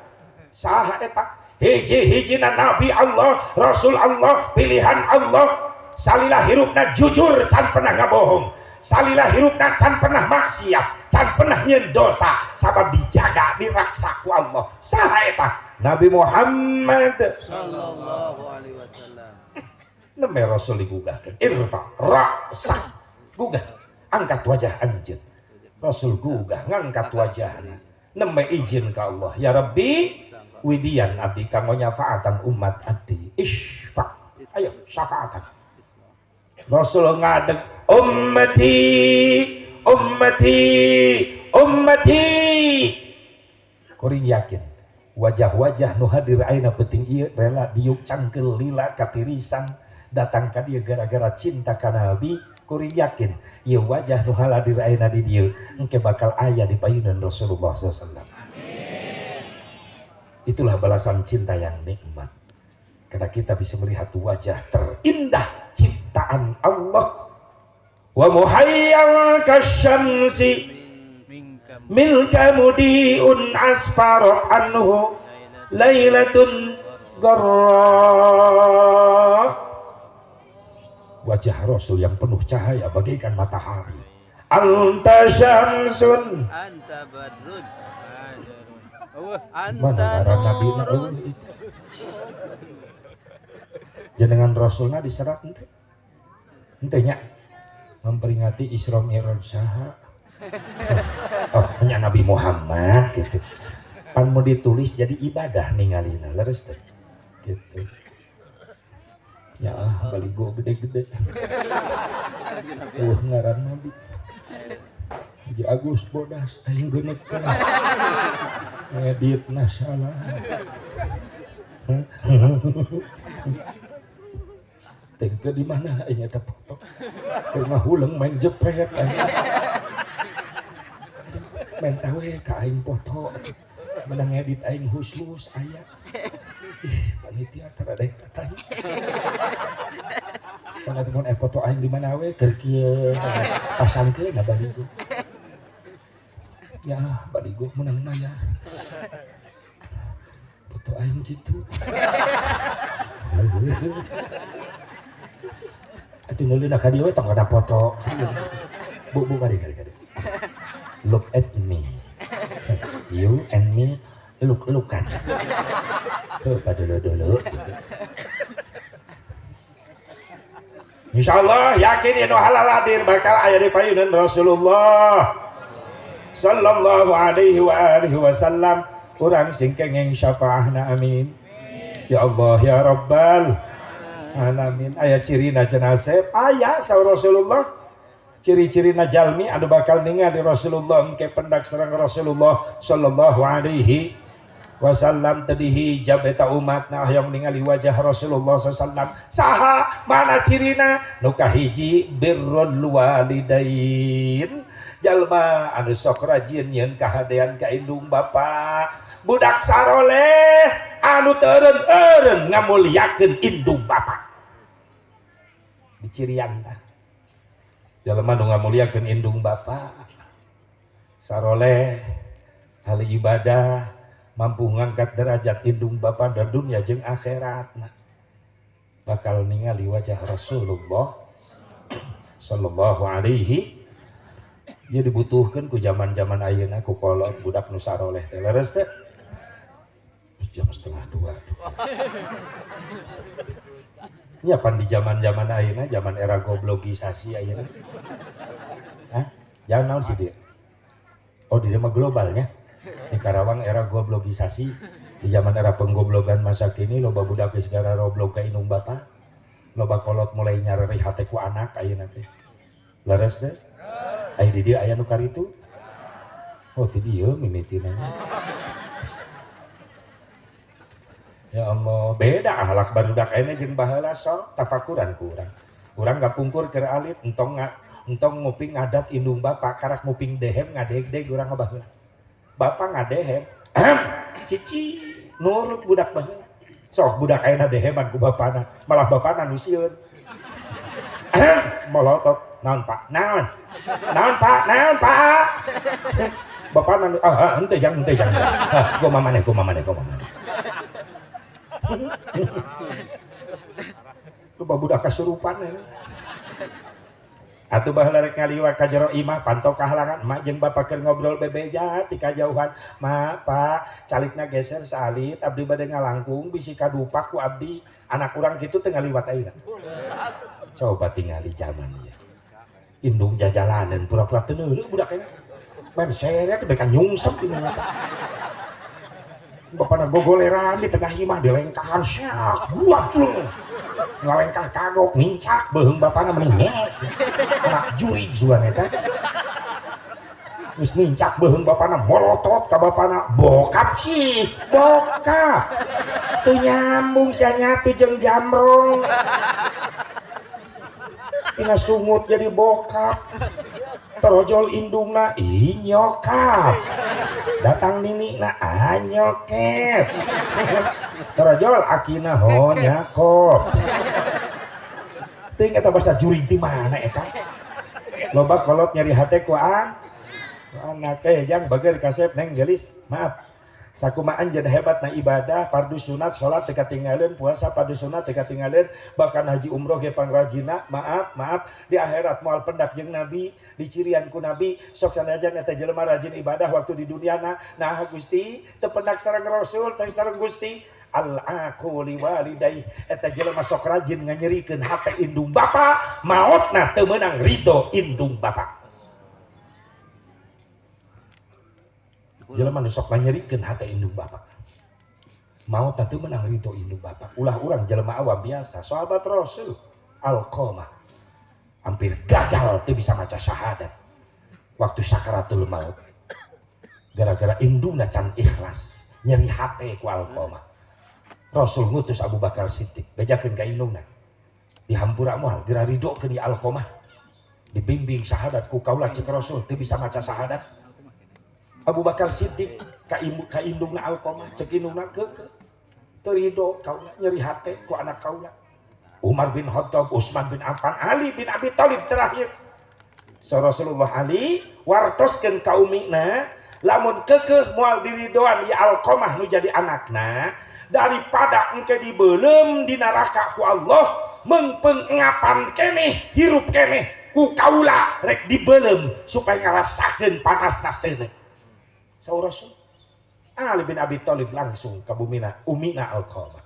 S1: Saha eta? Hiji-hijina Nabi Allah, Rasul Allah, pilihan Allah. Salila hirupna jujur can pernah ngabohong. Salila hirupna can pernah maksiat, can pernah nyeun dosa, sabab dijaga diraksa ku Allah. Saha eta? Nabi Muhammad
S2: sallallahu alaihi wasallam.
S1: Nembe Rasul digugahkeun, irfa ra'sak. Gugah, angkat wajah anjeun. Rasul gugah ngangkat wajahna. Nembe izin ka Allah, ya Rabbi, widian abdi kanggo nyafaatan umat abdi. Isfa, ayo syafaatan. Rasul ngadeg, ummati, ummati, ummati. Kuring yakin wajah-wajah nu hadir ayeuna penting ieu rela diuk cangkeul lila katirisan datang ka dieu gara-gara cinta ka Nabi. Kuring yakin ieu wajah nu hadir ayeuna di dieu engke bakal aya di payunan Rasulullah SAW. Itulah balasan cinta yang nikmat. Karena kita bisa melihat wajah terindah ciptaan Allah. Wa muhayyal kasyamsi milka mudiun asfarat anhu lailatun garra. Wajah Rasul yang penuh cahaya bagaikan matahari. Anta syamsun
S2: anta badrun.
S1: Mana ngaran Nabi na itu. Jenengan Rasulna diserat ente. Ente nya memperingati Isra Mi'raj saha. Oh, hanya Nabi Muhammad gitu. Pan mau ditulis jadi ibadah ningalina leres teh. Gitu. Ya baligo gede-gede. Eueuh ngaran Nabi. Haji Agus bodas aing geuneukkeun. Ngeditna salah. Tengke di mana aing eta foto. Keur ngahuleng main jepret aing. Menta we ka aing foto. Menang ngedit aing khusus aya. Ih, panitia tara daek tatanya. Mana teman foto aing di mana we keur kieu pasangkeun na baligo. Ya, baligo menang mayar. Foto aing gitu. Atuh neuleuna ka dieu we tong kana foto. Bu, bu kade kade kade. Look at me. You and me look-lookan. Heuh, padelo-delo gitu. Insyaallah yakin anu halal hadir bakal aya di payunan Rasulullah sallallahu alaihi wa alihi wasallam. Urang sing kenging syafaahna, amin. Ya Allah ya Rabbal alamin. Aya cirina cenah Asep, aya saur Rasulullah. Ciri-cirina jalmi anu bakal ningali Rasulullah engke pendak sareng Rasulullah sallallahu alaihi wasallam. Teu dihijab eta umatna hoyong ningali wajah Rasulullah sallallahu alaihi wasallam. Saha mana cirina? Nu kahiji birrul walidain, jalma anu sok rajin nyeun kahadean ka indung bapa. Budak saroleh anu teu eureun-eureun ngamulyakeun indung bapa. Dicirian tah jalma nu ngamuliakeun indung bapa, saroleh, ahli ibadah, mampu ngangkat derajat indung bapa dan dunia jeung akhiratna, bakal ningali wajah Rasulullah sallallahu alaihi. Ya dibutuhkeun ku zaman-zaman ayeuna ku kolot budak nu saroleh teh leres teh. Jam 1:30. Nya pan di zaman-zaman ayeuna, zaman era goblogisasi ayeuna. Hah? Jangan naon sih dia? Oh, di dia mah globalnya. Di Karawang era goblogisasi, di zaman era penggoblogan masa kini loba budak geus gararoblog ka indung bapa. Loba kolot mulai nyareri hate ku anak ayeuna teh. Leres teh? Aya di dieu aya nu karitu? Oh, ti dieu mimitina. Ya Allah, beda akhlak barudak ayeuna jeung baheula sok tafakuran ku urang. Urang gapungkur keur alit entong entong nguping ngadat indung bapa, karak nguping dehem ngadeg-deg urang baheula. Bapa ngadehem. Ahem. Cici nurut budak baheula. Sok budak ayeuna deheman ku bapana, malah bapana nu sieun. Molotot, naon Pak? Naon? Naon Pak? Naon Pak? Bapana nu ah henteu jang henteu jang. Gua mamane, gua mamane, gua mamane. Loba budak kasurupan ya. Atuh baheula rek ngaliwat ka jero imah panto kahalangan emak jeung bapak keur ngobrol bebeja ti kajauhan. Ma, Pak, calikna geser saalit abdi bade ngalangkung bisi kadupak ku abdi. Anak urang kitu teu ngaliwat ayeuna. Coba tingali zaman ieu. Indung jajalanan pura-pura teu neuleuh budak ayeuna. Men seret beka nyungsep di bapak. Bapana gogoleran di tengah imah dilengkahan syak buat lu. Ngalengkah kagok nincak beuheung bapana mending ngeet. Anak jurig sugan eta. Geus nincak beuheung bapana molotot ka bapana bokap sih, bokap. Teu nyambung sia nyatu jeung jamrong. Tina sungut jadi bokap. Torojol indungna ih nyokap. Datang ninina ah nyokep. Torojol akina ho nyakop. Teuing eta basa jurig ti mana eta? Loba kolot nyeri hate ku an. Anak jang bager kasep neng geulis. Maaf. Sakumaha anjeun hebatna ibadah, fardu sunat, salat teu katinggaleun, puasa fardu sunat teu katinggaleun, bahkan haji umroh ge pangrajina, maaf, maaf, di akhirat moal pendak jeung nabi, dicirian ku nabi, sok sanajan eta jelema rajin ibadah waktu di duniana, nah Gusti teu pendak sareng Rasul, teu sareng Gusti, al-aqu li walidai, eta jelema sok rajin nganyerikeun hate indung bapa, maotna teu meunang ridho indung bapa. Jelema nu sok nganyerikeun hate indung bapa. Maot teu meunang ridho indung bapa. Ulah urang jelema awam biasa, sahabat Rasul Alqamah hampir gagal teu bisa maca syahadat waktu sakaratul maut. Gara-gara indungna can ikhlas, nyeri hate ku Alqamah. Rasul ngutus Abu Bakar Siddiq, bejakeun ka indungna. Dihampura moal geura ridhokeun di Alqamah. Dibimbing syahadat ku kaula ceuk Rasul teu bisa maca syahadat. Abu Bakar Siddiq ka indungna Alqamah cek indungna keukeuh teu ridho kaula nyeri hate ku anak kaula. Umar bin Khattab, Utsman bin Affan, Ali bin Abi Thalib terakhir. So Rasulullah Ali wartoskeun ka umina lamun keukeuh moal diridoan ieu Alqamah nu jadi anakna daripada engke dibeuleum di neraka ku Allah meungpeung keneh hirup keneh ku kaula rek dibeuleum supaya ngarasakeun panasna seuneu. Saur Rasul Ali bin Abi Thalib langsung ka bumina umina Alqamah.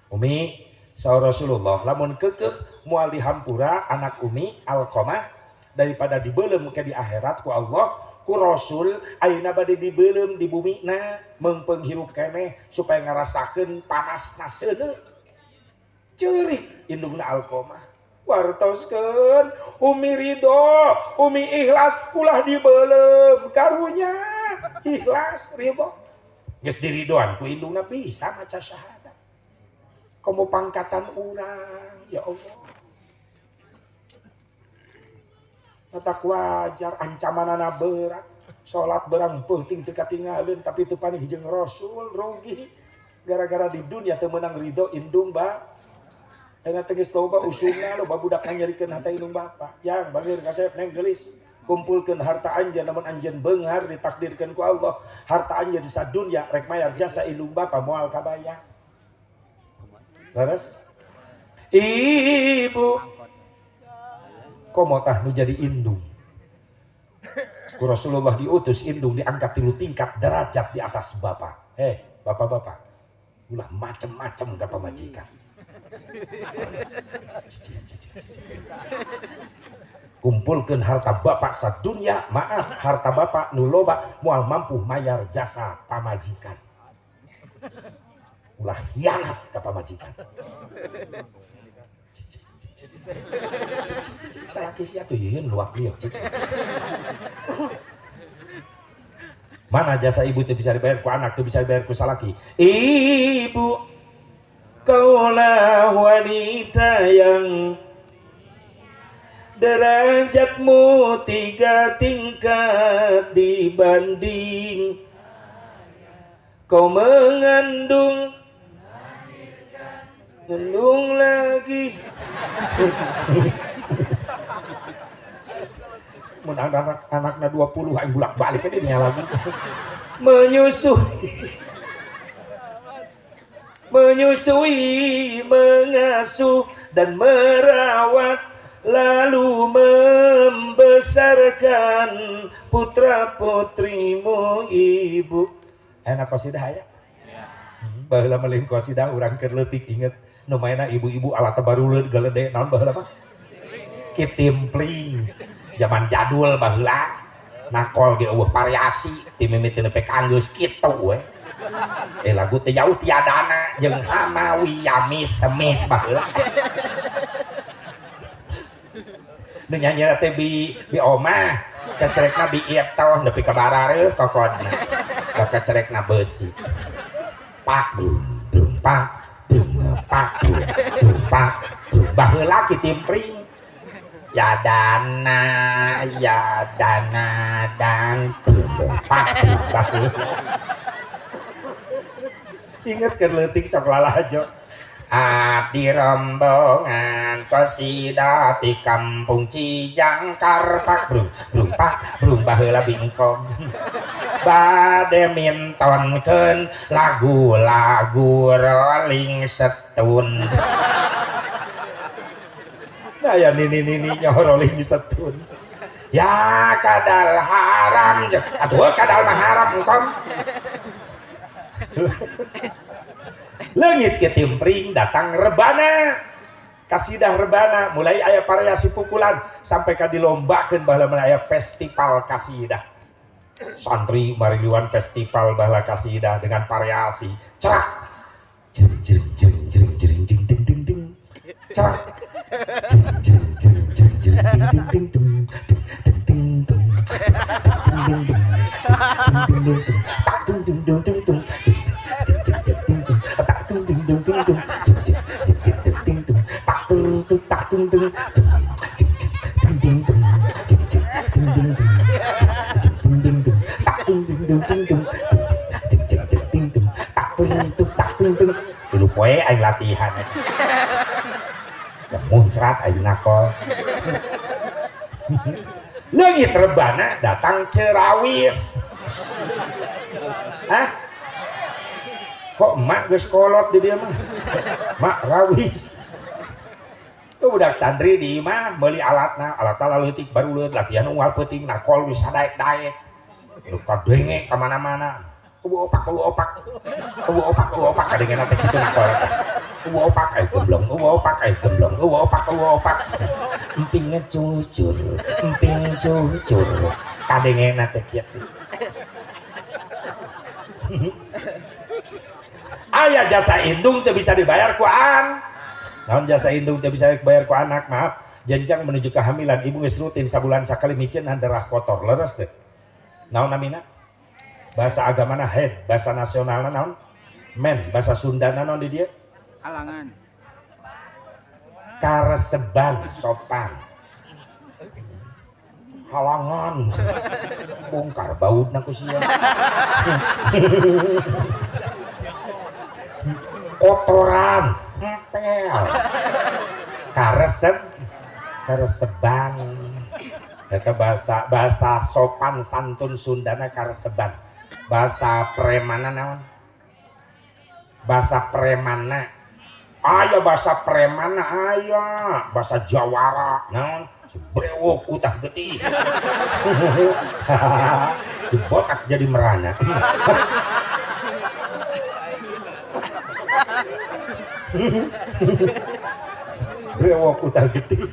S1: Umi saur Rasulullah lamun keukeuh moal dihampura anak umi Alqamah daripada dibeuleum ke di akhirat ku Allah ku Rasul ayeuna bade dibeuleum di bumina meungpeung hirup keneh supaya ngarasakeun panasna seuneu. Ceurik indungna Alqamah wartoskeun umi ridho umi ikhlas ulah dibeuleum karunya ikhlas ridho geus diridoan ku indungna bisa maca syahadat komo pangkatan urang ya Allah matak wajar ancamanana berat salat berang peuting teu katinggalin tapi teu panih jeung Rasul rugi gara-gara di dunia teu meunang ridho indung ba ayeuna teh geus loba usumna loba budak nganyerikeun hate indung bapa. Yang bageur kasep neng geulis kumpulkeun harta anjeun lamun anjeun beunghar ditakdirkeun ku Allah harta anjeun di sadunya rek mayar jasa indung bapa moal kabayar. Leres? Ibu komo tah nu jadi indung. Ku Rasulullah diutus indung diangkat 3 tingkat derajat di atas bapa. Bapak-bapak ulah macem-macem ka pamajikan. Kumpulkan harta bapak sadunya, maaf harta bapak nu loba moal mampu mayar jasa pamajikan. Ulah hianat ka pamajikan. Salaki sia tuh yeun luak lieu. Mana jasa ibu teu bisa dibayar ku anak, teu bisa dibayar ku salaki. Ibu kaulah wanita yang derajatmu 3 tingkat dibanding Kau mengandung, mengandung lagi. Mun anak-anakna 20 aing bolak-balik kan dia lagu. Menyusui, menyusui, mengasuh dan merawat, lalu membesarkan putra putrimu ibu. Enak qasidah aya. Baheula mah lain qasidah urang keur leutik inget nu maena ibu-ibu alat baruleud galede naon baheula mah? Kitimpling. Zaman jadul baheula nakol ge eueuh variasi ti mimiti nepi ka anggeus kitu we. Lagu teh jauh tiadana jeung hamawi yamis semis baheula. Nu nyanyi teh bi omah kecerekna bi etoh nepi ka barareuh kokodna. Da kecerekna beusi. Pak brung brung pak brung pak brung brung pak brung baheula kitimpring. Ya dana dan brung pak brung baheula. Ingat keur leutik sok lalajo. Abdi rombongan qasidah ti kampung Cijangkar pak brung brung pak brung baheula bingkong. Bade mintonkeun lagu-lagu Rolling Stone. Nah ya nini-nini nya Rolling Stone. Ya kadal haram, atuh kadal mah haram kom. Leungit kitimpring datang rebana. Kasidah rebana mulai aya variasi pukulan sampai ka dilombakeun baheula mah aya festival kasidah. Santri mariliwan festival baheula kasidah dengan variasi. Cerak. Jering jering jering jering jering jing ding ding ding. Cerak. Jering jering jering jering jering ding ding ding ding ding ding ding ding ding ding ding ding tak dung dung dung dung dung jing jing jing jing ding dung tak dung dung dung dung dung jing jing jing jing ding ding dung tak dung dung tak dung dung jing jing jing ding ding dung jing jing ding ding dung jing jing ding ding dung tak dung dung dung dung dung jing jing jing jing ding dung tak dung dung tak dung dung. Tilu poe aing latihan. Muncrat aing nakol. Leungit rebana datang cerawis. Hah? Kok emak geus kolot di dia mah? Mak rawis. Budak santri di imah meuli alatna, alatna laleutik baruleut latihan unggal peuting nakol wis sadaek-daek. Nu kadenge ka mana-mana. Eueuh opak, eueuh opak. Eueuh opak, eueuh opak kadengena teh kitu nakol teh. Eueuh opak ai gemblong, eueuh opak ai gemblong, eueuh opak, eueuh opak. Emping cucur, emping cucur. Kadengena teh kitu. Aya jasa indung teu bisa dibayar ku an. Naon jasa indung teu bisa dibayar ku anak, maaf. Jenjang menuju kehamilan ibu geus rutin sabulan sakali miceun darah kotor, leres teh. Naon namina? Bahasa agamana head, bahasa nasionalna naon? Men, bahasa Sundana naon di dieu?
S2: Halangan.
S1: Kareseban sopan. Halangan. Bongkar bautna ku sia. Kotoran, empel. Kareseban. Eta bahasa sopan santun Sundana kareseban. Bahasa premana naon? Bahasa premana. Aya bahasa premana aya, bahasa Jawara naon? Si brewok utah getih. Si botak jadi merana. Brewok utah getih,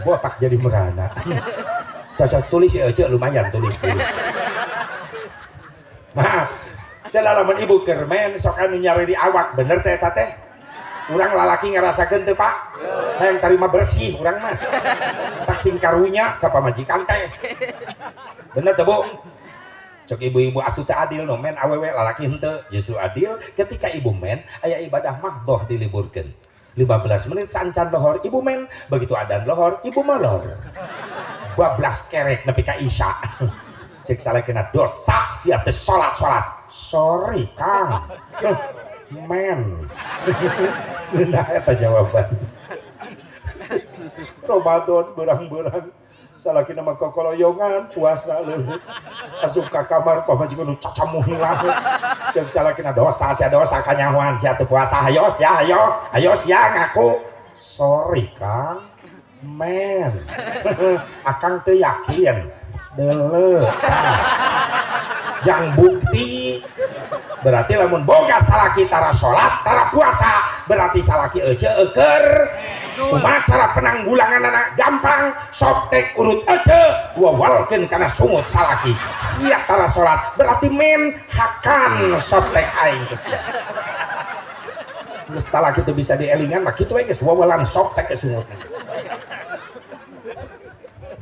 S1: botak jadi merana. Saya tulis ya, cek lumayan tulis. Maaf, lamun ibu kermen sok anu nyari di awak bener teh eta teh. Urang lalaki ngarasakeun teu Pak? Hayang tarima bersih urang mah. Tak sing karunya ka pamajikan teh. Bener teu Bu? Cek ibu-ibu atuh teu adil no men awewe lalaki henteu. Justru adil ketika ibu men aya ibadah mahdoh diliburkeun. 15 menit sancan lohor ibu men, begitu adan lohor ibu molor. Bablas kerek nepi ka isya. Cek salah kena dosa sia teh salat-salat. Sorry Kang. Men. Nah eta jawaban. Ramadan berang-berang salakina mah kokoloyongan puasa leuleus. Asup ka kamar pamajikan nu cacamuh lah. Ceuk salakina dosa sia dosa kanyahoan sia teu puasa hayo sia hayo hayo sia ngaku. Sorry Kang. Men. Akang teu yakin. Deuleu. Jang bukti. Berarti lamun boga salaki tara salat tara puasa berarti salaki ece eker. Kumaha cara penanggulanganana? Gampang, soptek urut ece wawalkeun kana sungut salaki. Sia tara salat berarti men hakan soptek aing geus. Geus talaki teu bisa dielingan mah kitu we geus wawalan soptek ke sungut.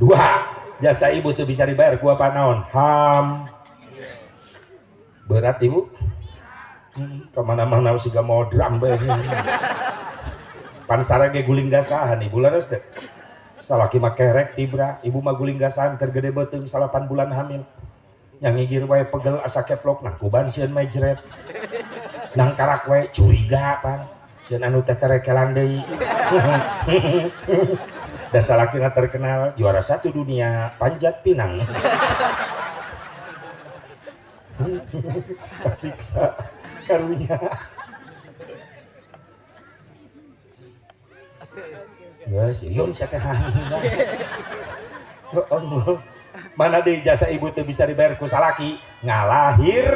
S1: Dua, jasa ibu teu bisa dibayar ku apa naon? Ham. Berat ibu. Kemana-mana siga mau drum bae. Pansara ge guling gasahan ibu leres teh. Salaki mah kerek tibra, ibu mah guling gasahan keur gede beuteung 8 bulan hamil. Yang ngigir wae pegel asa keplok nang kuban sieun mejret. Nang karak wae curiga pan. Sieun anu teh terekelan deui. Da salakina terkenal juara 1 dunia panjat pinang. Kasiksa karunya. Geus yun satehan. Ya Allah. Mana deui jasa ibu teu bisa dibayar ku salaki ngalahir.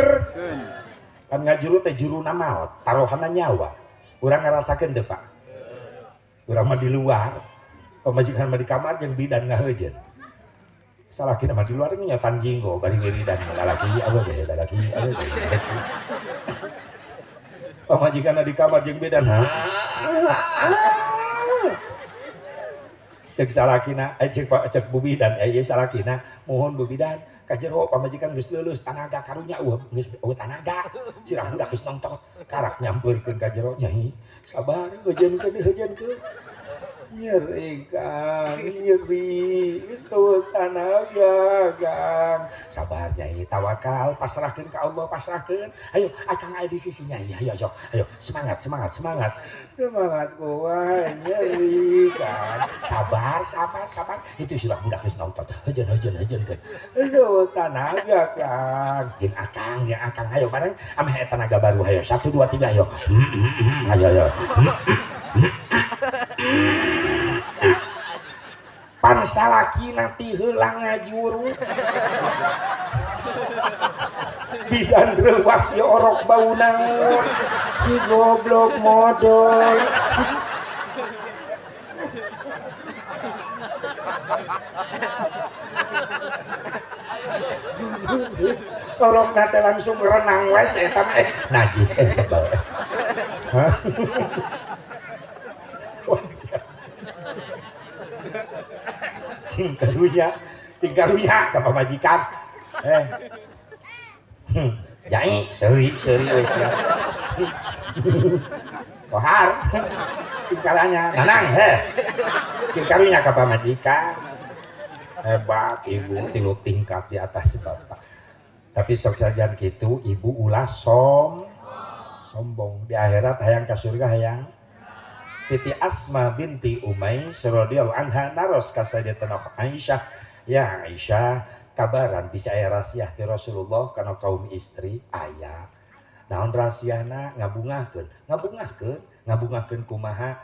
S1: Kan ngajuru teh juruna maot, taruhanna nyawa. Urang ngarasakeun teu, Pak? Urang mah di luar, pamajikan mah di kamar jeung bidan ngaheujeun. Salakina mah di luar nyotan jinggo bari wiridan lalaki awewe lalaki awewe. Pamajikan di kamar jeung bidan. Cek salakina, cek bubidan, ieu salakina, mohon bubidan, ka jero pamajikan geus leuleus tanaga karunya eueuh geus eueuh tanaga. Sirah budak geus nongtot, karak nyampeurkeun ka jero nyai. Sabar heujeunkeun heujeunkeun. Nyeri Kang, nyeri, geus eueuh tanaga Kang. Sabar nyai, tawakal, pasrahkeun ka Allah, pasrahkeun. Ayo akang aya di sisi nyai, ayo ayo ayo semangat semangat semangat. Semangat kumaha nyeri Kang. Sabar sabar sabar, itu sirah budak geus nonton. Heujeun heujeun heujeunkeun. Geus eueuh tanaga Kang. Jeung akang ayo bareng ameh tanaga baru ayo 1 2 3 ayo. Ayo ayo. Pan salakina ti heula ngajuru. Bidan reuwas ye orok bau naon. Si goblok modol. Orokna teh langsung renang we eta mah najis sebel. Hah? Sing karunya ka pamajikan. Jai seuri seuri wes ya. Kohar sing karanya nanang heh. Sing karunya ka pamajikan. Hebat ibu 3 tingkat di atas bapak. Tapi sok sajan kitu ibu ulah sombong di akhirat hayang ka surga hayang. Siti Asma binti Umais radhiyallahu anha naros ka Sayyidatuna Aisyah, ya Aisyah kabaran bisa aya rasiah ti Rasulullah kana kaum istri aya. Naon rasiahna ngabungahkeun, ngabungahkeun, ngabungahkeun kumaha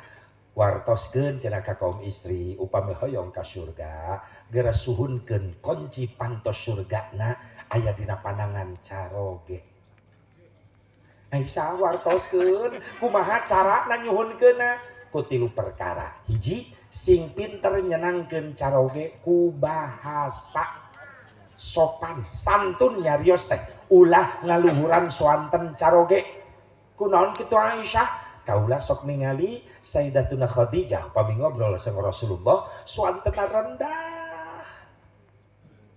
S1: wartoskeun cenah ka kaum istri upami hoyong ka surga geura suhunkeun kunci pantos surgana aya dina panangan caroge. Aisyah wartoskeun kumaha carana nyuhunkeunna ku 3 perkara. Hiji, sing pinter nyenangkeun caroge ku bahasa sopan, santun nyarios teh, ulah ngaluhuran soanten caroge. Kunaon kitu Aisyah? Kaula sok ningali Sayyidatuna Khadijah pami ngobrol sareng Rasulullah soantena rendah.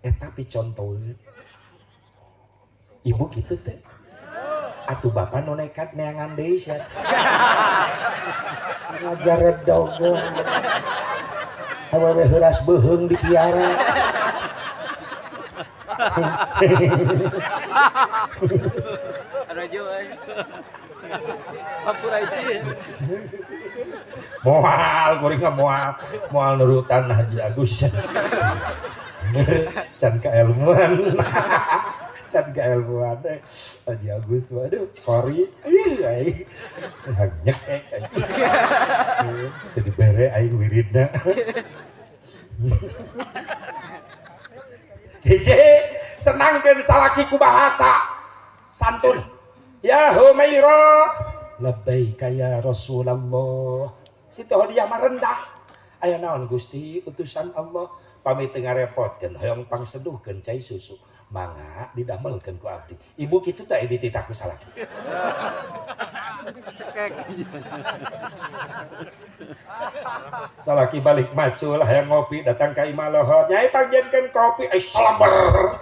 S1: Tapi contoheun. Ibu kitu teh. Atuh bapak nu nekat neangan deui sia. Ngajar dogo. Awewe heuras beuheung dipiara. Moal kuring mah moal, moal nurutan Haji Agus. Can keilmuan. Can keilmuan teh Haji Agus waduh kori ih aing nyek teu dibere aing wiridna. Hiji senangkeun salaki ku bahasa santun. Ya Humaira labbaika ya Rasulullah. Siti Khadijah mah rendah. Aya naon Gusti utusan Allah pamit teu ngarepotkeun hoyong pangseduhkeun cai susu. Mangga didamelkeun ku abdi. Ibu kitu teh dititah ku salaki. Salaki balik macul hayang ngopi datang ka imah lohor. Nyai pangjenkeun kopi salamber.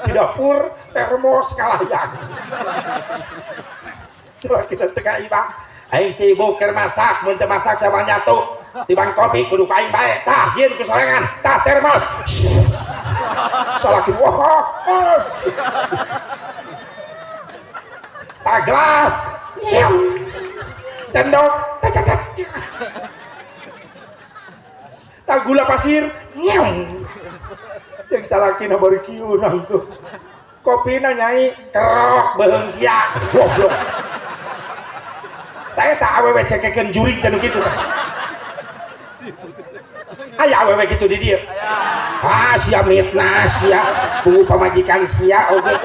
S1: Di dapur termos kalayang. Salaki datang ka imah, aing sibuk keur masak, mun teu masak sama nyatu. Tibang kopi kudu ka aing bae. Tah jieun ku sorangan, tah termos. Salaki wah. Tah gelas. Sendok. Tah gula pasir. Cek salakina baru kieu nangku. Kopina nyai kerok beuheung sia. Goblok. Tah eta awewe cekekeun jurig teh nu kitu tah. Aya awewe kitu di dieu. Ah sia mitnah sia, bungu pamajikan sia oge.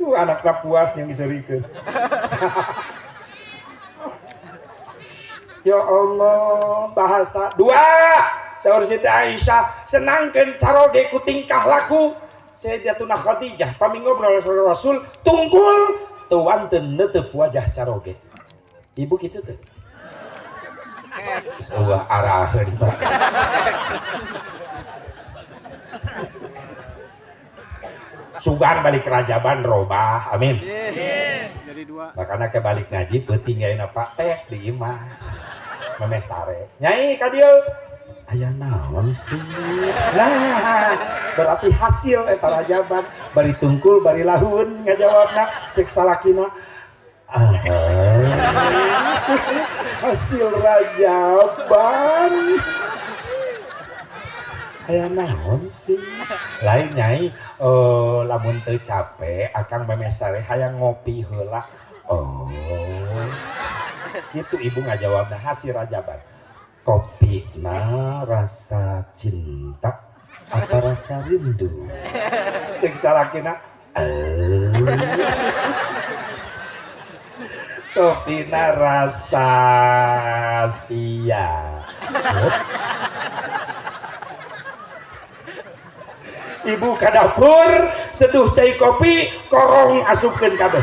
S1: Anakna puas yang diserikeun. Ya Allah, bahasa dua. Saur Siti Aisyah senangkeun caroge ku tingkah laku Sayyidatuna Khadijah pami ngobrol sama Rasul tungkul teu wanten neuteup wajah caroge. Ibu kitu teu? Geus eueuh araheun Pak. Sugan balik rajaban robah, amin.
S2: Jadi dua.
S1: Makana ke balik ngaji peuting ayeuna Pak tes di imah. Memeh sare. Nyai ka dieu. Aya naon sih? Nah, berarti hasil eta rajaban bari tungkul bari lahun ngajawabna cek salakina. Ah, hasil rajaban. Aya naon sih? Lain nyai lamun teu capek akang memeh sare hayang ngopi heula. Oh. Kitu ibu ngajawabna hasil rajaban. Kopi na rasa cinta apa rasa rindu? Cek salakina. Kopi na rasa sia. Ibu ka dapur seduh cai kopi korong asupkeun kabeh.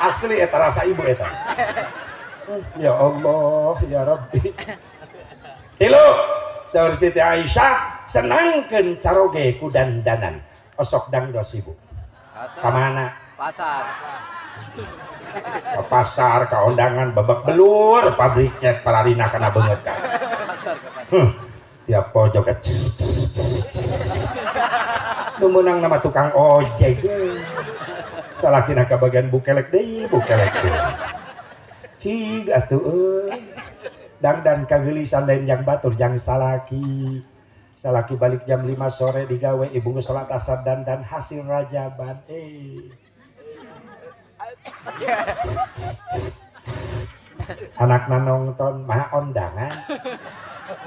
S1: Asli eta rasa ibu eta. Ya Allah ya Rabbi. Tilu saur Siti Aisyah senangkeun caroge ku dandanan. Osok dangdos ibu. Ka mana?
S2: Pasar.
S1: Ke pasar, ka undangan babak belur, pabrik cat pararina kana beungeut ka. Tiap pojok nu meunang nama tukang ojek. Salakina ka bagian bukelek deui, bukelek deui. Cig atuh euy. Dangdan kageulisan lain jang batur jang salaki. Salaki balik jam 5 sore digawe ibu geus salat asar dandan hasil rajaban. Anakna nonton mah ondangan.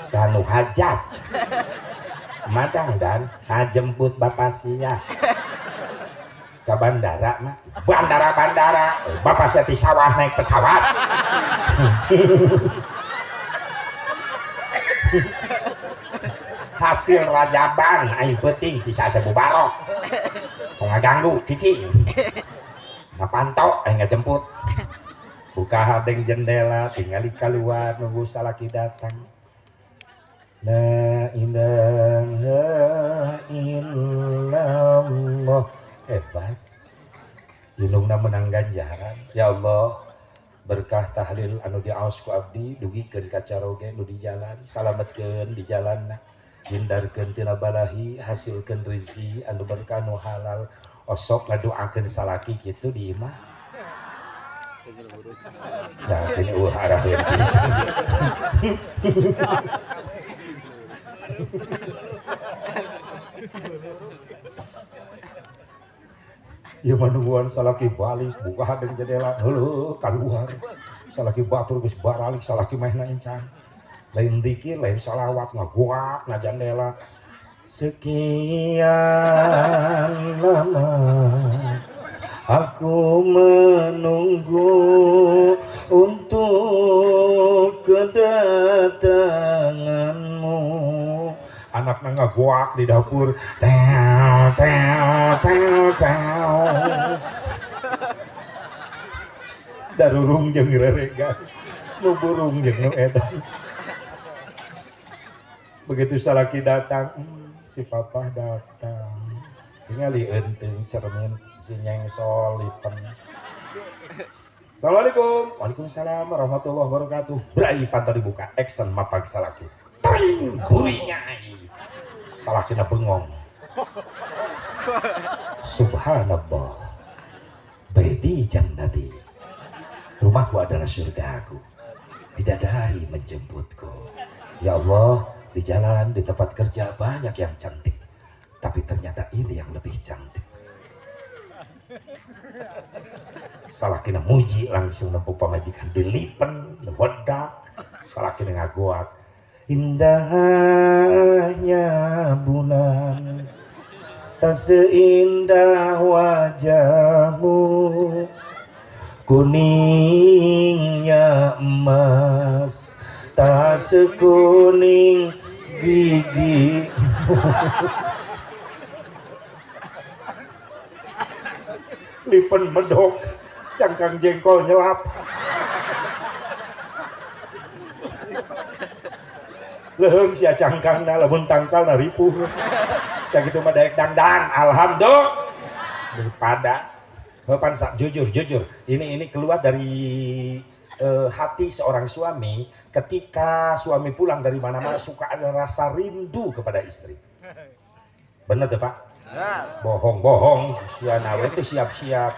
S1: Sanu hajat. Madang dan ngajemput bapak sia ke bandara mah bandara bapak sia di sawah naik pesawat. Hasil rajaban aing peuting bisa sebu barok tong ngaganggu cici ngapantok aing ngajemput buka hadeng jendela tingali keluar nunggu salaki datang. La ilaha illallah. Hebat. Indungna menang ganjaran. Ya Allah, Berkah tahlil anu diaos ku abdi dugikeun ka caroge nu di jalan, salametkeun di jalanna, hindarkeun tina balahi, hasilkeun rezeki anu berkah nu halal. Osok ngadoakeun salaki kitu di imah. Yakin eueuh araheun pisan. Ieu mah nungguan salaki balik buka hadeng jendela heueuh kaluar. Salaki batur geus baralik salaki mehna encan. Lain dikir lain salawat ngagoak na jendela. Sekian lama aku menunggu untuk kedatanganmu. Anaknya ngagoak di dapur. Teo teo teo teo. Darurung jeung reregan, nu burung jeung nu edan. Begitu salaki datang, si papa datang. Tingali eunteng cermin si nyengsol lipen. Assalamualaikum. Waalaikumsalam warahmatullahi wabarakatuh. Brai panto dibuka, action mapag salaki. Tring burinya. Salakina bengong. Subhanallah. Baiti jannati. Rumahku adalah surgaku. Bidadari menjemputku. Ya Allah, di jalan, di tempat kerja banyak yang cantik. Tapi ternyata ini yang lebih cantik. Salakina muji langsung nempuk pamajikan dilipen, wedak. Salakina ngagoak. Indahnya bulan tak seindah wajahmu, kuningnya emas tak sekuning gigimu. Lipen medok, cangkang jengkol nyelap. Leheng sia cangkangna lamun tangkalna ripuh. Sia kitu mah daek dangdan, alhamdulillah. Daripada pan jujur jujur, ini keluar dari hati seorang suami ketika suami pulang dari mana-mana suka ada rasa rindu kepada istri. Benar tuh Pak? Bohong-bohong, sia nawe itu siap-siap.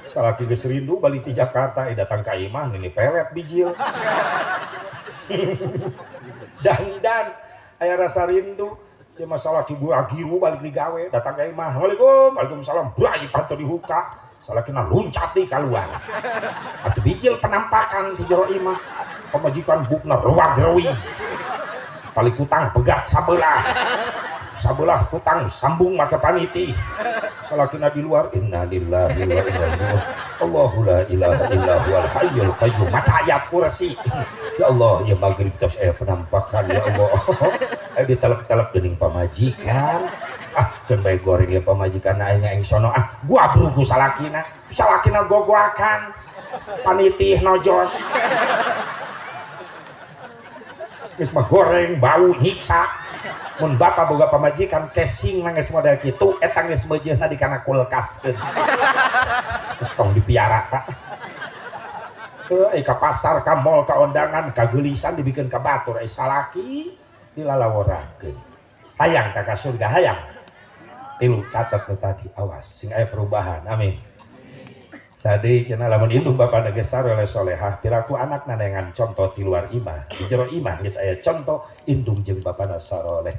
S1: Salaki geus rindu balik di Jakarta, datang ka imah ini pelet bijil. Dandan aya rasa rindu ya masalah ki giru balik digawe datang ka imah. Assalamualaikum, waalaikumsalam. Brai panto dibuka. Salakina loncat di keluar. Atuh bijil penampakan di jero imah. Pamajikan bukna ruwag-ruwi. Tali kutang pegat sabelah. Sabelah kutang sambung make paniti. Salakina di luar innalillahi wa inna ilaihi raji'un. Allahu la ilaha illa huwal hayyul qayyum. Maca ayat kursi. Ya Allah, ya maghrib tos penampakan ya Allah. Ditelek-telek dening pamajikan. Ah, keun bae goreng ya pamajikan aing aing sono. Ah, gua brugu salakina. Salakina gogoakan. Panitih nojos. Geus mah goreng bau nyiksa. Mun bapa boga pamajikan casing geus model kitu eta geus meujeuna di kana kulkaskeun. Geus tong dipiara Pak. Ka pasar, ka mall, ka ondangan, ka geulisan dibikeun ka batur salaki dilalaworakeun. Hayang ka surga hayang. Tilu catet nu tadi awas sing aya perubahan. Amin. Sade cenah lamun indung bapana geus saroleh solehah piraku anakna neangan contoh ti luar imah. Di jero imah geus aya contoh indung jeung bapana saroleh.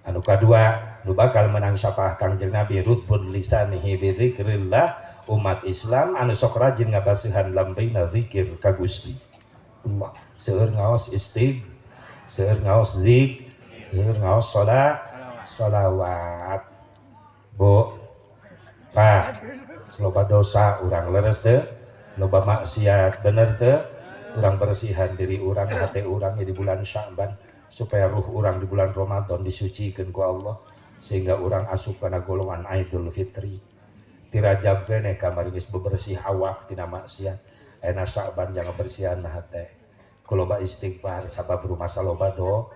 S1: Anu kadua nu bakal menang syafaah Kangjeng Nabi rutbun lisanihi bi dzikrillah, umat Islam anu sok rajin ngabaseuhan lambeyna zikir ka Gusti Allah. Seueur ngaos istig, seueur ngaos zik, seueur ngaos sholawat. Bu, Pak, loba dosa urang leres teu, loba maksiat bener teu, urang bersihan diri urang, hati urang di bulan Sya'ban supaya ruh urang di bulan Ramadan disucikeun ku Allah sehingga urang asup kana golongan Idul Fitri. Ti Rajab keneh kamari geus bebersih awak tina maksiat, ayeuna Sya'ban jangan bersihan hate. Ku loba istighfar sabab rumasa loba do.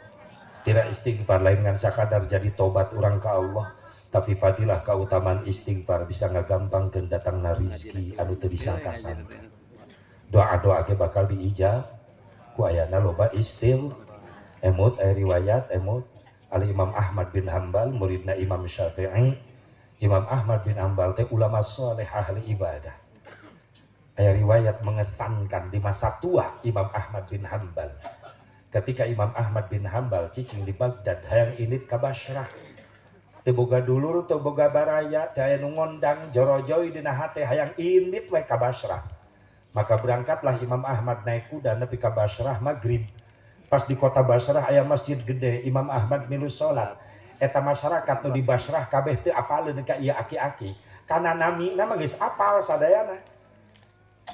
S1: Tidak istighfar lain ngan sakadar jadi tobat urang ka Allah. Tapi fadilah kautamaan istighfar bisa ngagampangkeun datangna rizki anu teu disangka-sangka. Doa-doa ge bakal diijab ku ayana loba istil emut aya riwayat emut ali Imam Ahmad bin Hambal muridna Imam Syafi'i. Imam Ahmad bin Hambal teh ulama soleh ahli ibadah. Aya riwayat mengesankan di masa tua Imam Ahmad bin Hambal. Ketika Imam Ahmad bin Hambal cicing di Baghdad hayang indit ka Basrah. Teu boga dulur, teu boga baraya, teu aya nu ngondang jorojoi dina hate hayang indit we ka Basrah. Maka berangkatlah Imam Ahmad naik kuda nepi ka Basrah maghrib. Pas di kota Basrah aya masjid gede, Imam Ahmad milu salat. Eta masyarakat nu di Basrah kabeh teu apaleun ka ieu aki-aki. Kana namina mah geus apal sadayana.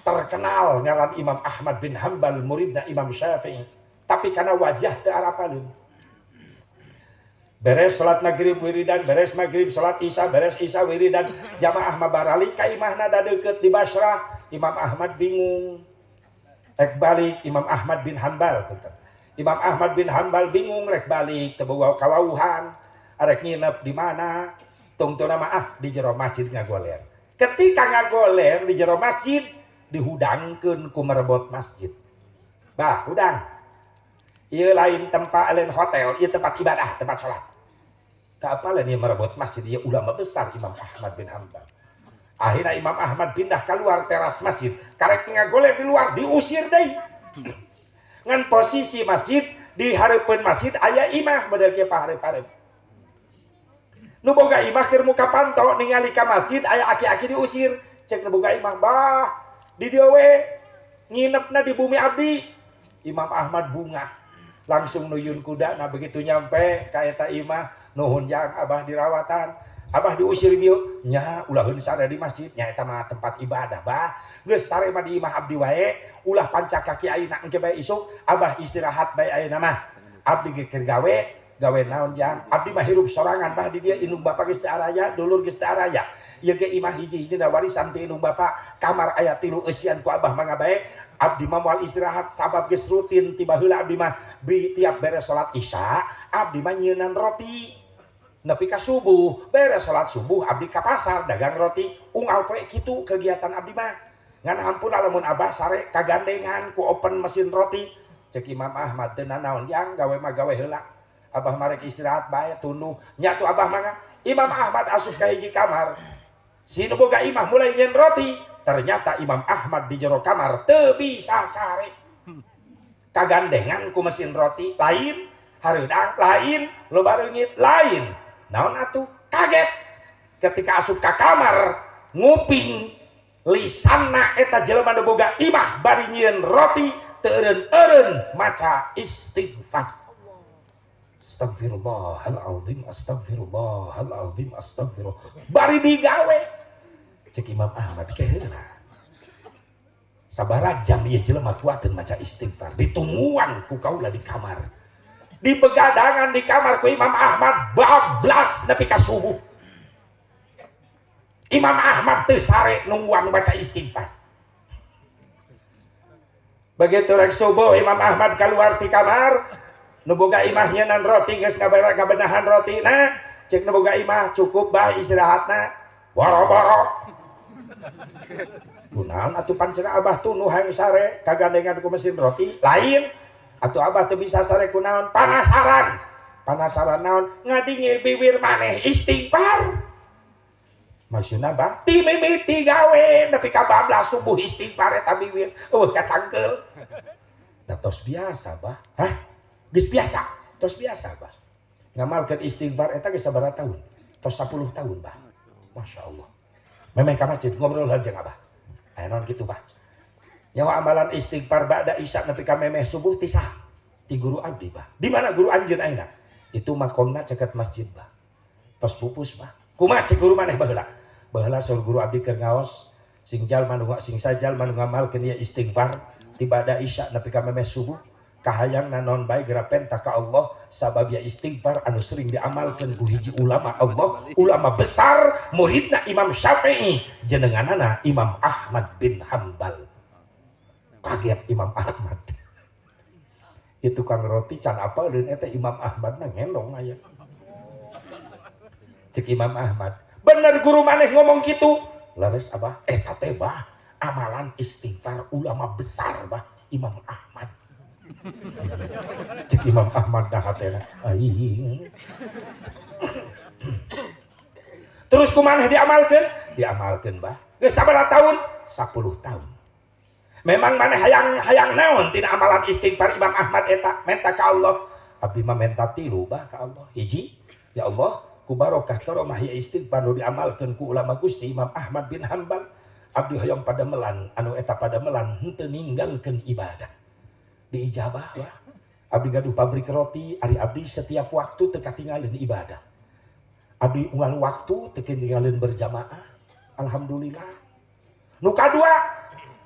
S1: Terkenal ngaran Imam Ahmad bin Hambal muridna Imam Syafi'i. Tapi kana wajah teu arapaleun. Beres salat maghrib wiridan, beres maghrib salat isya, beres isya wiridan, jamaah mah baralik ka imahna da deukeut di Basrah. Imam Ahmad bingung. Rek balik Imam Ahmad bin Hambal punten. Imam Ahmad bin Hambal bingung rek balik teu boga kawauhan. Arek nginep di mana? Tungtuna mah ah di jero masjid ngagoler. Ketika ngagoler di jero masjid dihudangkeun ku merebot masjid. Bah, hudang. Ieu lain tempat lain hotel, ieu tempat ibadah, tempat salat. Tak apalah ieu merebot masjid, ieu ulama besar Imam Ahmad bin Hambal. Akhirnya Imam Ahmad pindah keluar teras masjid. Karek ngagoler di luar diusir deui. Ngan posisi masjid di hareupeun masjid aya imah model kieu pahareup-hareup. Nu boga imah keur muka panto ningali ka masjid aya aki-aki diusir. Cek nu boga imah, bah di dieu we nginepna di bumi abdi. Imam Ahmad bungah. Langsung nuyun kuda, nah begitu nyampe ka eta imah, nuhun jang abah dirawatan. Abah diusir bieu, nya ulaheun sare di masjid, nya eta mah tempat ibadah bah. Geus sare mah di imah abdi wae, ulah pancak kaki ayeuna engke bae isuk, abah istirahat bae ayeuna mah. Abdi ge keur gawe, gawe naon jang? Abdi mah hirup sorangan bah di dieu, indung bapa geus teu araya, dulur geus teu araya. Ieu ge imah hiji-hiji da warisan ti indung bapa, kamar aya 3 eusian ku abah mangga bae. Abdi mah moal istirahat sabab geus rutin ti baheula abdi mah tiap beres salat isya, abdi mah nyieunnan roti. Nepi ka subuh, beres salat subuh abdi ka pasar dagang roti, unggal poe kitu kegiatan abdi mah. Ngan ampun lamun abah sare kagandengan ku open mesin roti. Cek Imam Ahmad teu nanaon jang gawe mah gawe heula. Abah marek istirahat bae tunduh. Nya tuh abah mangga. Imam Ahmad asup ka hiji kamar. Si nu boga imah mulai nyen roti. Ternyata Imam Ahmad di jero kamar teu bisa sare. Kagandengan ku mesin roti lain, hareudang lain, loba reungit lain. Naon atuh? Kaget. Ketika asup ka kamar nguping lisanna eta jelema nu boga imah bari nyieun roti teu eureun-eureun maca istighfar. Astagfirullahalazim, astagfirullahalazim, astagfirullah. Bari digawe. Cek Imam Ahmad keheula. Sabaraha jam ieu jelema kuateun maca istighfar, ditungguan ku kaula di kamar. Di begadangan di kamar ku Imam Ahmad bablas nepi ka subuh. Imam Ahmad teu sare nungguan maca istighfar. Begitu rek subuh Imam Ahmad keluar ti kamar, nu boga imah nyeunan roti geus ngabenahan rotina, cek nu boga imah cukup bah istirahatna, boro-boro. Kunaon atuh pancena abah tunuh hayang sare kagandengan ku mesin roti lain. Atuh abah teu bisa sare kunaon panasaran. Panasaran naon ngadinge bibir maneh istighfar. Maksudna bah ti mimiti gawe nepi ka bablas subuh istighfar eta bibir eueuh kacangkeul. Da tos biasa bah. Hah? Geus biasa, tos biasa bah. Ngamalkeun istighfar eta geus sabaraha tahun? Tos 10 tahun bah. Masya Allah. Memeh ka masjid ngobrol jeung abah. Aya naon kitu bah. Nyawa amalan istighfar ba'da isya nepi ka memeh subuh ti saha? Ti guru abdi bah. Di mana guru anjeun ayeuna? Itu makomna caket masjid bah. Tos pupus bah. Kumaha cek guru maneh baheula? Baheula saur guru abdi keur ngaos sing jalma nu sing sajal nu ngamalkeun ieu istighfar ti ba'da isya nepi ka memeh subuh kahayang naon bae geura penta ka Allah sabab ya istighfar anu sering diamalkeun ku hiji ulama Allah, ulama besar muridna Imam Syafi'i jenenganana Imam Ahmad bin Hambal. Kaget Imam Ahmad. Itu tukang roti can apaleun eta Imam Ahmad na ngendong aya. Cek Imam Ahmad, bener guru maneh ngomong kitu. Lares abah, eta teh bah Amalan istighfar ulama besar bah Imam Ahmad. Cek Imam Ahmad dah hatena aing. Terus kumaneh diamalkeun? Diamalkeun bah. Geus sabaraha tahun? 10 tahun. Memang maneh hayang naon tina amalan istighfar Imam Ahmad eta? Menta ka Allah. Abdi mah menta tilu bah ka Allah. Hiji, ya Allah, ku barokah karomah ya istighfar nu diamalkeun ku ulama Gusti Imam Ahmad bin Hanbal. Abdi hoyong padamelan anu eta padamelan henteu ninggalkeun ibadah. Diijabah bah. Abdi gaduh pabrik roti, ari abdi setiap waktu teu katinggalin ibadah. Abdi unggal waktu teu katinggalin berjamaah. Alhamdulillah. Nu kadua,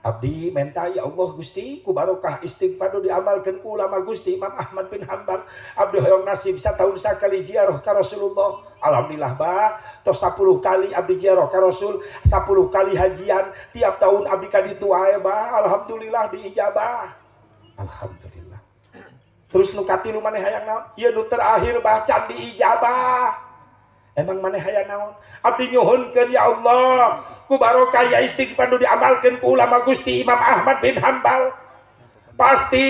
S1: abdi menta ya Allah Gusti ku barokah istighfar nu diamalkeun ku ulama Gusti Imam Ahmad bin Hanbal. Abdi hoyong nasib satahun sakali ziarah ka Rasulullah. Alhamdulillah bah, tos 10 kali abdi ziarah ka Rasul, 10 kali hajian, tiap tahun abdi ka ditu wae bah. Alhamdulillah diijabah. Alhamdulillah. Terus nu katilu maneh hayang naon? Ieu nu terakhir bah can diijabah. Emang maneh hayang naon? Abdi nyuhunkeun ya Allah ku barokah ya istighfar nu diamalkeun ku ulama Gusti Imam Ahmad bin Hanbal. Pasti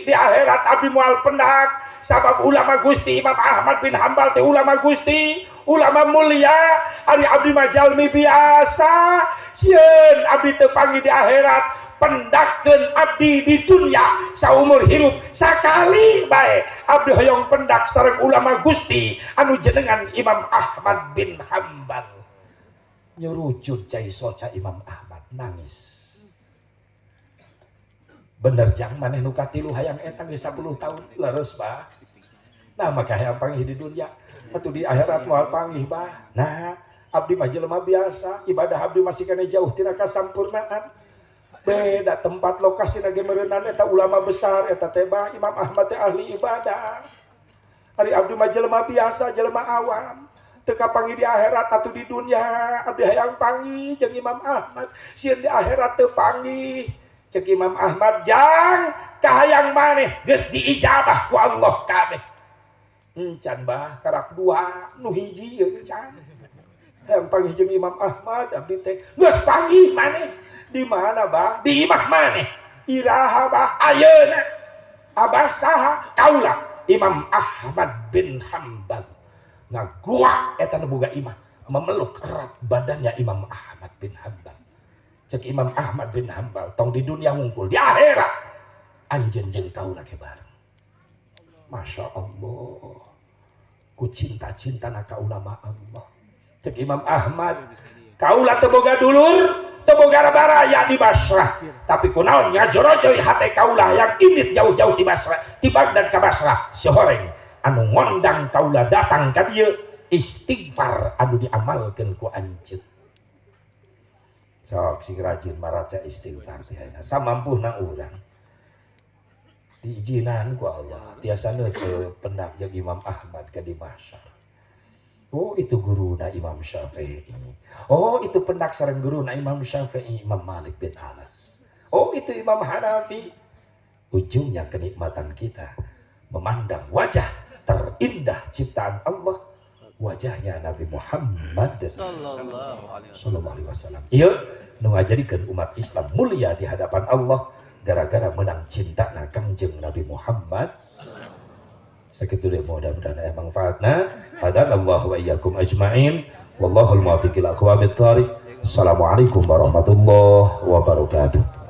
S1: di akhirat abdi moal pendak sabab ulama Gusti Imam Ahmad bin Hanbal teh ulama Gusti, ulama mulia, ari abdi mah jalmi biasa. Sieun abdi teu panggih di akhirat, pendakkeun abdi di dunia saumur hirup sakali bae abdi hoyong pendak sareng ulama Gusti anu jenengan Imam Ahmad bin Hanbal. Nyurucut cai soca Imam Ahmad nangis. Bener jang maneh nu katilu hayang eta geus 10 tahun leres bah. Nah maka hayang panggih di dunia atuh di akhirat moal panggih bah. Nah abdi mah jelema biasa, ibadah abdi masih keneh jauh tina kasampurnaan. Beda tempat lokasi lagi meureunan eta ulama besar eta teh bah Imam Ahmad teh ahli ibadah. Ari abdi mah jelema biasa, jelema awam. Teu kapanggih di akhirat atuh di dunia abdi hayang panggih jeung Imam Ahmad. Sieun di akhirat teu panggih. Cek Imam Ahmad jang kahayang maneh geus diijabah ku Allah kabeh. Encan bah karak dua nu hiji encan. Hayang panggih jeung Imam Ahmad abdi teh geus panggih maneh. Di mana bah? Di imah maneh. Iraha bah? Ayeuna. Abah saha? Kaula Imam Ahmad bin Hanbal. Ngaguak eta nu boga imah, memeluk erat badannya Imam Ahmad bin Hanbal. Cek Imam Ahmad bin Hanbal, tong di dunia wungkul, di akhirat anjeun jeung kaula ge bareng. Masya Allah. Ku cinta-cintana ka ulama Allah. Cek Imam Ahmad, kaula teu boga dulur, teu boga baraya di Basrah, tapi kunaon ngajorojoy hate kaula yang indit jauh-jauh di Basrah, ti Baghdad ka Basrah, si horeng anu ngondang kaula datang ka dieu istighfar anu diamalkeun ku anjeun. Sok sing rajin maraca istighfar teh ayeuna samampuhna urang. Diizinan ku Allah tiasa teu pendak jeung Imam Ahmad ka di Mahsyar. Oh itu guruna Imam Syafi'i. Oh itu pendak sareng guruna Imam Syafi'i, Imam Malik bin Anas. Oh itu Imam Hanafi. Ujungnya kenikmatan kita memandang wajah terindah ciptaan Allah, wajahnya Nabi Muhammad sallallahu alaihi wasallam. Ieu nu ngajadikeun umat Islam mulia di hadapan Allah gara-gara menang cintana Kangjeng Nabi Muhammad. Sakitu deui mudah-mudahan aya manfaatna. Hadanallahu wa iyyakum ajmain. Wallahul muwaffiq ila aqwamit thariq. Assalamualaikum warahmatullahi wabarakatuh.